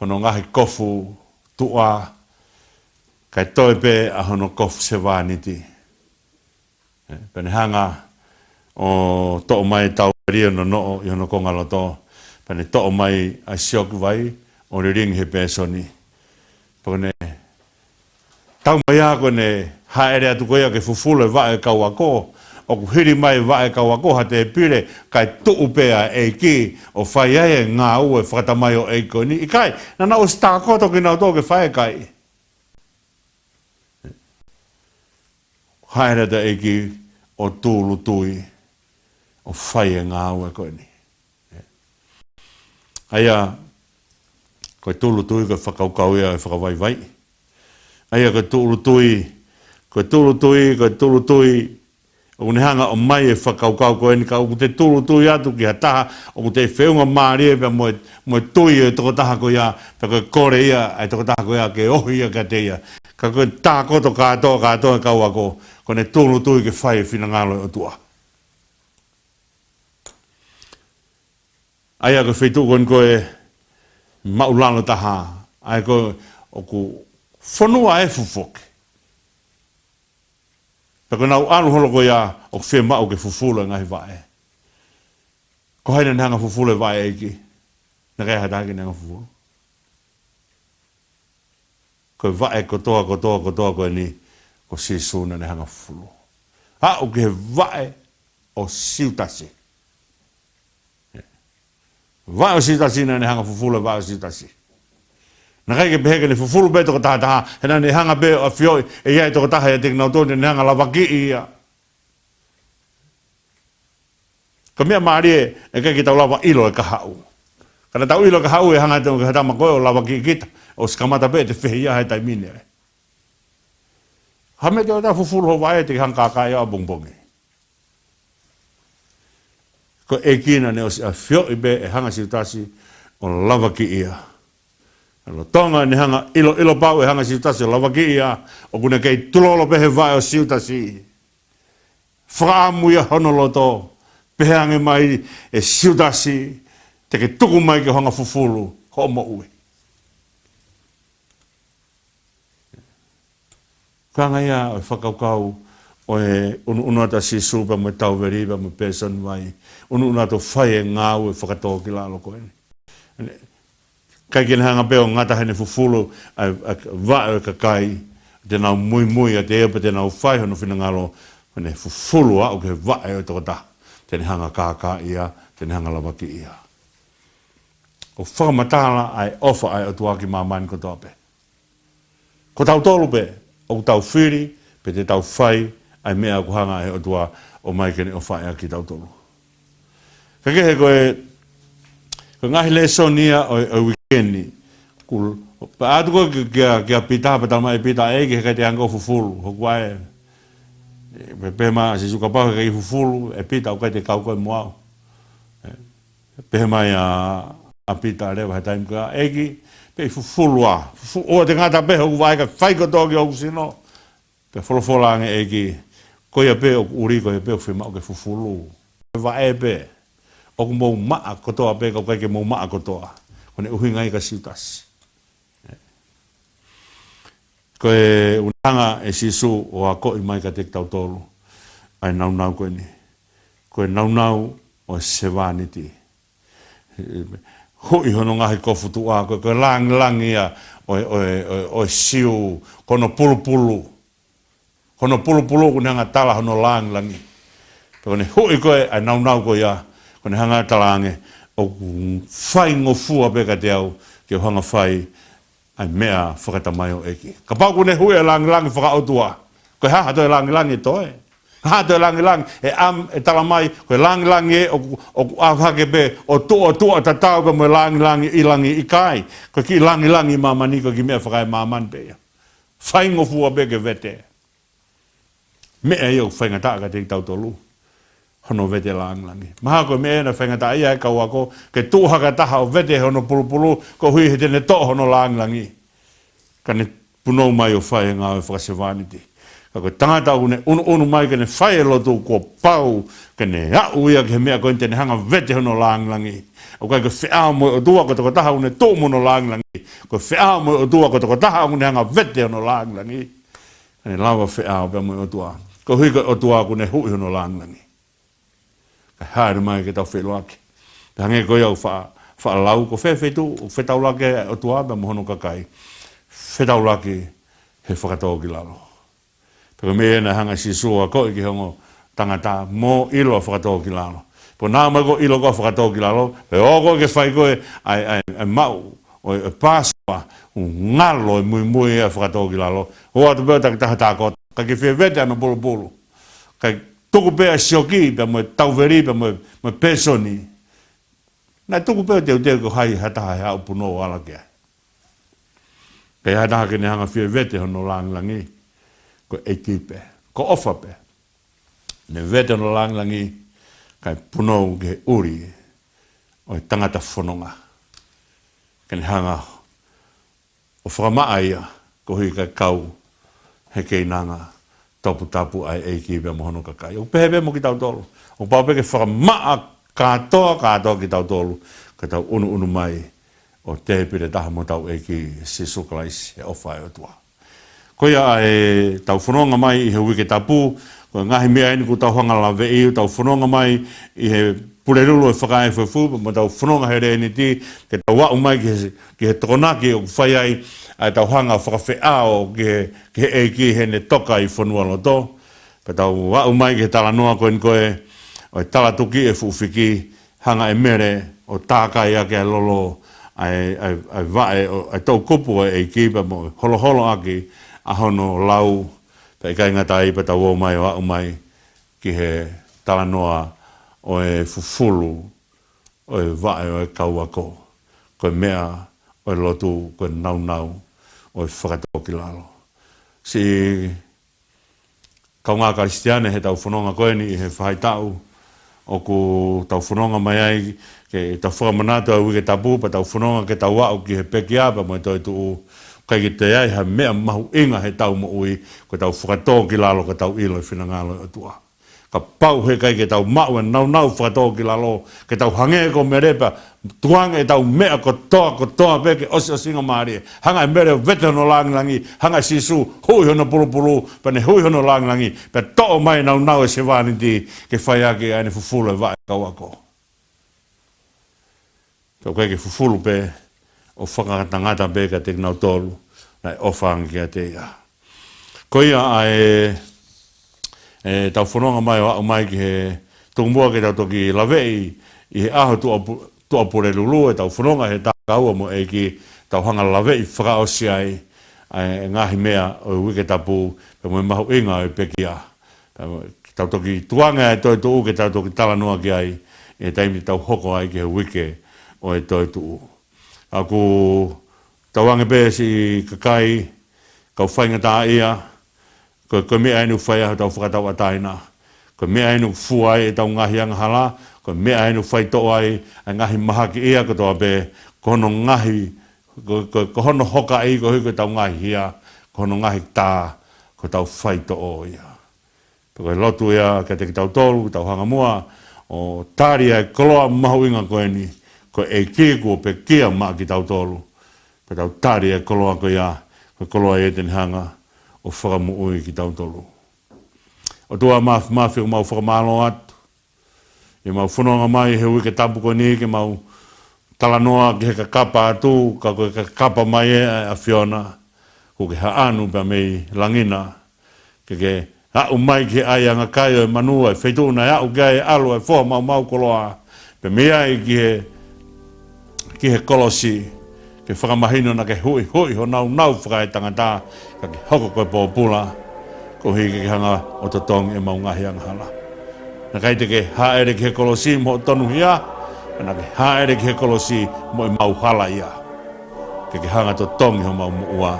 hono ngaahi kofu tuʻa, kae toe pē ʻa hono kofu sevāniti. ʻE, pea ne hanga ʻo toʻo mai e tauveli ʻo nonoʻo ʻi hono kongaloto, pea ne toʻo mai ʻa e sioki vai ʻo lilingi he pēsoni. Pea ko ʻene tau mai ā ko ʻene hāʻele atu ko ia ke fufulu e vaʻe ʻo e kau ako, ʻoku hili mai e vaʻe ʻo e kau ako ha tēpile, kae tuʻu pē ʻa e ʻEiki ʻo fai ai e ngāue fakatamai ʻo e ʻEiki ko eni. ʻIkai, naʻa nau ʻosi tākoto kinautolu ke fai e kai. Hāʻele atu ʻa e ʻEiki ʻo tūʻulutui, ʻo fai e ngāue ko eni. ʻA ia, ko e tūʻulutui, ko e fakakaukau ia ʻo e fakavaivai. ʻA ia, ko e tūʻulutui, ko e tūʻulutui, ko e tūʻulutui, ʻoku ne hanga ʻo ʻomai e fakakaukau ko eni, ka ʻoku te tūʻulutui atu ki ha taha ʻoku te feʻunga mālie pea mo e, mo e tui ʻo e tokotaha ko ia, pea ko e kole ia ʻa e tokotaha ko ia ke ohi ia kiate ia. Ka ko e tākoto kātoa, kātoa e kau ako, ko ʻene tūʻulutui ke fai e finangalo ʻo e ʻOtua. ʻA ia ko e feituʻu ko eni ko e māʻulalo taha, ʻa ia ko ē ʻoku fonua efu foki. Pea ko ʻenau ʻalu holo ko ia ʻoku fiemaʻu ke fufulu e ngaahi vaʻe. Ko hai naʻa ne hanga fufulu e vaʻe ʻa e ʻEiki? Naʻe ʻikai ha taha ia ne hanga fufulu. Ko e vaʻe kotoa, kotoa, kotoa ko eni, ko Sīsū naʻa ne hanga fufulu. Aʻu ki he vaʻe ʻo Siutasi. Vaʻe ʻo Siutasi, naʻa ne hanga fufulu e vaʻe ʻo Siutasi. Naʻe ʻikai ke pehē ke ne fufulu pē tokotaha taha, he naʻa ne hanga pē ʻo ʻafioʻi ʻe ʻi ai e tokotaha ʻiate kinautolu te ne hanga lavakiʻi ia. Ko e meʻa mālie, ʻe ʻikai ke tau lava ʻilo e kahaʻu. Ka naʻa tau ʻilo e kahaʻu ʻe hanga atu ki he tama ko ē ʻo lavakiʻi kita, ʻosi kamata pē ʻete fehiʻa he taimi ni. Ha meʻa te tau fufulu ho vaʻe te ke hanga kākaaʻi ʻapongipongi. Ko e ʻEiki naʻa ne ʻosi ʻafioʻi pē ʻe hanga Siutasi ʻo lavakiʻi ia. Lolotonga ʻene hanga ʻiloʻilo pau ʻe hanga Siutasi ʻo lavakiʻi ia, ʻoku ne kei tulolo pē he vaʻe ʻo Siutasi. Fakaʻamu ia hono loto, pehē ange mai ʻe Siutasi, te ke tuku mai ke u hanga fufulu hoʻo moʻui. Ko e anga ia ʻo e fakakaukau ʻo e ʻunuʻunu atu ʻa Sīsū pea mo e tauveli pea mo e pēsoni vai. ʻUnuʻunu atu ʻo fai e ngāue fakatōkilalo ko eni. ʻIkai ke ne hanga pē ʻo ngata heʻene fufulu ʻa e, ʻa e vaʻe ʻo e kakai, te nau muimui ʻiate ia pea te nau fai hono finangalo, ko ʻene fufulu aʻu ki he vaʻe ʻo e tokotaha te ne hanga kākaaʻi ia, te ne hanga lavakiʻi ia. ʻO fakamatala ʻa e ʻofa ʻa e ʻOtua ki māmani kotoa pē. Ko tautolu pē, ʻoku tau fili, pe te tau fai ʻa e meʻa ʻoku hanga ʻe he ʻOtua ʻo ʻomai ke ne ʻofaʻi ʻa kitautolu. Ka kehe ko e, ko e ngaahi lēsoni ia ʻo e, ʻo e uike ni. Ku, pea ʻalu atu ko ē ki, kia, kia Pita, pea talamai ʻe Pita, ʻEiki, heʻikai te u hanga ʻo fufulu hoku vaʻe. Pehē mai ʻa Sīsū, kapau he ʻikai fufulu ʻe Pita, ʻoku ʻikai te u kau koe mo au. Pehē mai ʻa, ʻa Pita leva he taimi ko ia, ʻEiki, pea ʻi fufulu ā, fufu-, ʻoua te ngata pē hoku vaʻe kae fai kotoa ki hoku sino. Pea folofola ange ʻEiki, ko ia pē ʻoku ʻuli, ko ia pē ʻoku fiemaʻu ke fufulu. Ko e vaʻe pē, ʻoku mou maʻa kotoa pē, ka ʻoku ʻikai ke mou maʻa kotoa. Ko ʻene ʻuhinga ia kia Siutasi. Ko e ʻuhinga ʻe Sīsū ʻo akoʻi mai kiate kitautolu ʻa e naunau ko eni. Ko e naunau ʻo e sevāniti. Huʻi hono ngaahi kofu tuʻa, ko, ko e langilangi ia ʻo, ʻo, ʻo, ʻo Siu, ko hono pulupulu. Ko hono pulupulu ʻoku ne hanga tala hono langilangi. Pea ko ʻene huʻi ko ē ʻa e naunau ko ia, ko ʻene hanga tala ange, ʻoku faingofua pē kiate au ke u hanga fai ʻa e meʻa fakatamai ʻo e ʻEiki. Kapau ʻoku ne huʻi ʻa e langilangi fakaʻotua, ko e hā ha toe langilangi ʻe toe? Hā ha toe langilangi ʻe ʻam, ʻe tala mai, ko e langilangi ē ʻoku, ʻoku ʻave hake pē ʻo tuʻo, tuʻo tatau pē mo e langilangi ʻi langi? ʻIkai, ko e kiʻi langilangi ʻi māmani, ko e kiʻi meʻa fakaemāmani pē ia. Faingofua pē ke vete. Meʻa ia ʻoku faingataʻa kiate kitautolu hono vete langilangi. Mahalo ko e meʻa naʻe faingataʻaʻia ai e kau ako, ke tuʻu hake ha taha ʻo vete hono pulupulu, koeʻuhi he te ne toʻo hono langilangi. Ka ne punou mai ʻo fai e ngāue fakasevāniti. Ka ko e tangata ʻoku ne ʻunuʻunu mai ke ne fai e lotu, kuo pau ke ne aʻu ia ki he meʻa ko eni te ne hanga vete hono langilangi. ʻOku ʻikai ko e feʻao mo e ʻOtua ko e tokotaha ʻoku ne tuʻu mo hono langilangi. Ko e feʻao mo e ʻOtua ko e tokotaha ʻoku ne hanga vete hono langilangi. Ka ne lava feʻao pea mo e ʻOtua, koeʻuhi ko e ʻOtua ʻoku ne huʻi hono langilangi. Kae haere mai ke tau feʻiloaki. Pea hangē ko ia ʻoku fa-, faʻa lau, ko fē feituʻu ʻoku fetaulaki ai e ʻOtua pea mo hono kakai? Fetaulaki he fakatōkilalo. Pea ko e meʻa ia naʻe hanga ʻe Sīsū ʻo akoʻi ki he ongo tangata, mou ʻilo ʻa e fakatōkilalo. Pea ʻoua naʻa mou ʻilo ko e fakatōkilalo, pea ō koe ke fai koe ʻa e, ʻa e, ʻa e maʻu ʻo e, ʻo e Pāsova, ʻoku ngalo e muimui ʻa e fakatōkilalo. ʻOatu pē ʻo taki taha tākota, kae ke fie vete hono pulupulu. Kae tuku pē ʻa e sioki pea mo e tauveli pea mo e, mo e pēsoni. Naʻe tuku pē ʻo teuteu ko hai ha taha he ʻalu ʻo punou ʻo ala ki ai. Ka ʻi ai ha taha ke ne hanga fie vete hono langilangi, ko e ʻEiki pē, ko e ʻofa pē. Ne vete hono langilangi, kae punou ki he ʻuli ʻo e tangata fononga. Ke ne hanga ʻo fakamaʻa ia, koeʻuhi kae kau he keinanga toputapu ʻa e ʻEiki pea mo hono kakai. ʻOku pehē pē mo kitautolu. ʻOku pau pē ke fakamaʻa kātoa, kātoa kitautolu, ka tau ʻunuʻunu mai ʻo tēpile taha mo hotau ʻEiki Sīsū Kalaisi he ʻofa ʻa e ʻOtua. Ko ia ʻa ʻetau fononga mai ʻi he Uike Tapu, ko e ngaahi meʻa eni ʻoku tau hanga laveʻi, ʻoku tau fononga mai ʻi he Pulelulu ʻo e Fakaefuefu, mo ʻetau fononga he Leniti, ke tau aʻu mai ki he, ki he Tokonaki ʻoku fai ai ʻa ʻetau hanga fakafeʻao ki he, ki he ʻEiki heʻene toka ʻi fonualoto. Pea tau aʻu mai ki he talanoa ko eni ko ē ʻo e talatuki ʻe fuʻu fiki, hanga ʻe Mele ʻo tākai ʻaki ʻa e lolo ʻa e, ʻa e, ʻa e vaʻe ʻo, ʻa e toʻukupu ʻo e ʻEiki pea mo holoholo ʻaki ʻa hono lau. Pea ʻikai ngata ai pea tau ō mai ʻo aʻu mai ki he talanoa ʻo e fufulu ʻo e vaʻe ʻo e kau ako. Ko e meʻa ʻo e lotu, ko e naunau ʻo e fakatōkilalo. Siʻi kaungā Kalisitiane, heʻetau fononga ko eni ʻi he faʻahitaʻu ʻoku tau fononga mai ai, ke tau fakamanatu ʻa e Uike Tapu, pea tau fononga ke tau aʻu ki he pekia pea mo e toetuʻu. ʻIkai ke toe ʻi ai ha meʻa mahuʻinga heʻetau moʻui, ko ʻetau fakatōkilalo ka tau ʻilo e finangalo ʻo e ʻOtua. Kapau heʻikai ke tau maʻu e naunau fakatōkilalo, ke tau hangē ko Mele pea tukuange ʻetau meʻa kotoa, kotoa pē ke ʻosiʻosingamālie. Hanga ʻe Mele ʻo vete hono langilangi, hanga ʻe Sīsū huʻi hono pulupulu, pea ne huʻi hono langilangi, pea toʻo mai e naunau ʻo e sevāniti ke fai ʻaki ʻa ʻene fufulu e vaʻe kau ako. Pea ʻoku ʻikai ke fufulu pē ʻo fakangatangata pē kiate kinautolu naʻe ʻofa ange kiate ia. Ko ia ʻa e, ʻetau fononga mai ʻo aʻu mai ki he tuku muʻa ke tau toki laveʻi ʻi he ʻaho Tuʻapu-, Tuʻapulelulu, ʻetau fononga he Takaua mo e ʻEiki, tau hanga laveʻi fakaʻosi ai ʻa e ngaahi meʻa ʻo e Uike Tapu, pea mo e mahuʻinga ʻo e pekia. Pea mo, ke tau toki tukuange ʻa e toetuʻu ke tau toki talanoa ki ai ʻi he taimi te tau hoko ai ki he uike ʻo e toetuʻu. ʻOku tau ange pē siʻi kakai, kau faingataʻaʻia, Ko, ko e meʻa eni ʻoku fai ai hotau fakatauʻatāina. Ko e meʻa eni ʻoku fua ai ʻetau ngaahi angahala. Ko e meʻa eni ʻoku faitoʻo ai ʻa e ngaahi mahakiʻia kotoa pē. Ko hono ngaahi, ko, ko, ko hono hokaʻi koeʻuhi ko ʻetau ngaahi hia. Ko hono ngaahi tā, ko ʻetau faitoʻo ia. Pea ko e lotu ia kiate kitautolu, ke tau hanga muʻa ʻo tali ʻa e koloa mahuʻinga ko eni, ko e ʻEiki kuo pekia maʻa kitautolu. Pea tau tali ʻa e koloa ko ia, ko e koloa ia te ne hanga ʻo fakamoʻui kitautolu. ʻOtua Māfimafi, ʻoku mau fakamālō atu ʻi heʻemau fononga mai he uike tapu ko eni ke mau talanoa ki he kakapa atu, ka ko e kakapa mai ē ʻa e ʻAfiona, kuo ke haʻanu pea mei langi na, ke ke aʻu mai ki he ʻaiʻanga kai ʻo e manu, ʻa e feituʻu naʻe aʻu ki ai e ʻAlo ʻo e Foha Maumau Koloa, pea mei ai ki he, ki he kolosi, ke fakamahino naʻa ke huʻihuʻi honau nau fakaetangata, ka ke hoko ko e pōpula, koeʻuhi ke ke hanga ʻo totongi ʻemau ngaahi angahala. Naʻe ʻikai te ke hāʻele ki he kolosi mo hoʻo tonuhia, ka naʻa ke hāʻele ki he kolosi mo ʻemau hala ia, ke ke hanga ʻo totongi homau moʻua,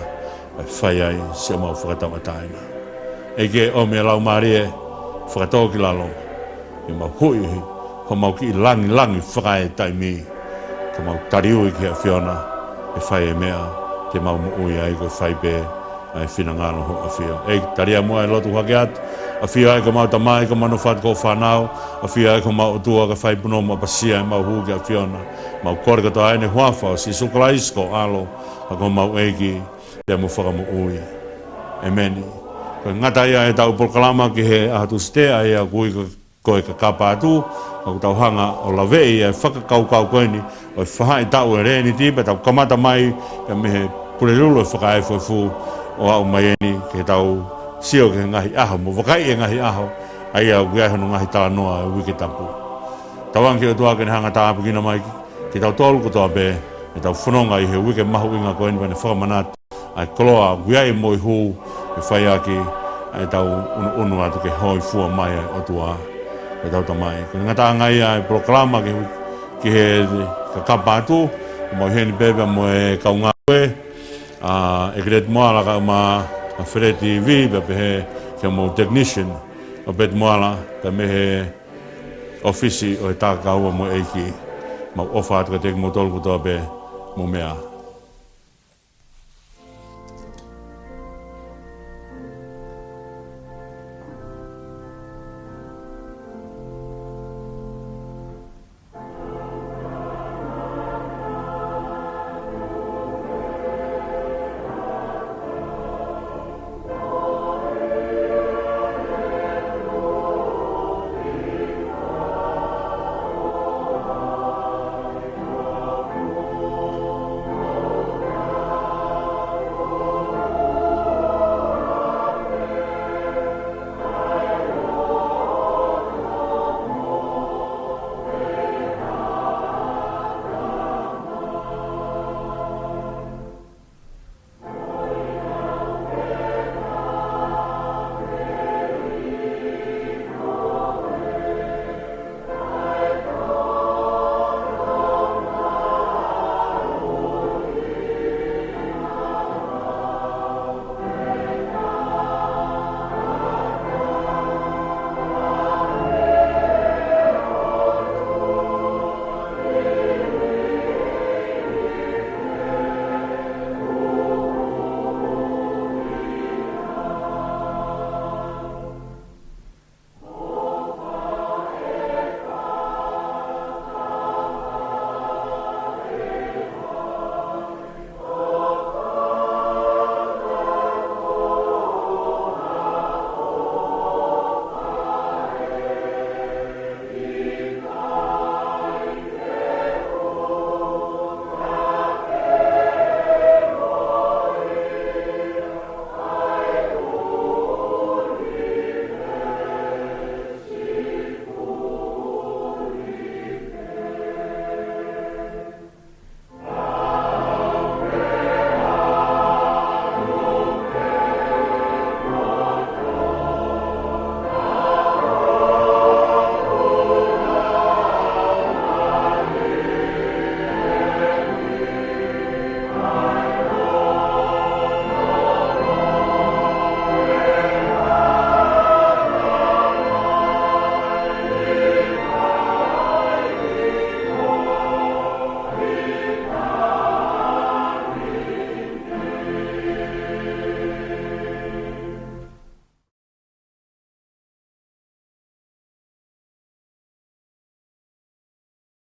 ʻa e fai ai siʻomau fakatauʻatāina. ʻEiki, ʻomi ʻa e Laumālie fakatōkilalo, ke mau huʻi homau kiʻi langilangi fakaetaimi, ka mau taliui ki he ʻAfiona, ʻe fai e meʻa te mau moʻui ai, ko e fai pē ʻa e finangalo ho ʻAfio. ʻEiki, talia muʻa e lotu hake atu. ʻAfio ai ko homau tamai, ko homau nofo atu ko hoʻo fānau. ʻAfio ai ko homau ʻOtua, ka fai punou mo ʻapasia ʻemau hū ki he ʻAfiona. Mau kole kotoa ʻeni he huafa ʻo Sīsū Kalaisi ko ho ʻAlo, ʻa ko homau ʻEiki pea mo e Fakamoʻui. ʻEmeni. Ko e ngata ia ʻetau polokalama ki he ʻaho Tūsite, ʻa ia ʻoku ui ko, ko e kakapa atu, ʻoku tau hanga ʻo laveʻi ʻa e fakakaukau ko eni ʻo e fahaʻitaʻu ʻo e Leniti, pea tau kamata mai pea mei he Pulelulu ʻo e Fakaefuefu ʻo aʻu mai ʻeni ke tau sio ki he ngaahi ʻaho, mo vakaiʻi e ngaahi ʻaho, ʻa ia ʻoku ʻi ai hono ngaahi talanoa ʻo e uike tapu. Tauange ki he ʻOtua ke ne hanga ʻo tāpuekina mai ki, kitautolu kotoa pē, ʻetau fononga ʻi he uike mahuʻinga ko eni, pea ne fakamanatu ʻa e koloa ʻoku ʻi ai e moihū, ke fai ʻaki ʻa ʻetau ʻunuʻunu atu ke hōifua mai ʻa e ʻOtua, ʻetau Tamai. Ko e ngataʻanga ia e polokalama ki he, ki he kakapa atu, ʻoku mau ʻi heni pē pea mo e kaungāue, ʻa ʻEkileti Moala kae ʻumaʻā ʻa Feleti Vī, pea pehē ki hoʻomou technician, ʻa Peti Moala, pea mei he ʻōfisi ʻo e Takaua mo e ʻEiki. Mau ʻofa atu kiate kimoutolu kotoa pē, mou meʻa ā.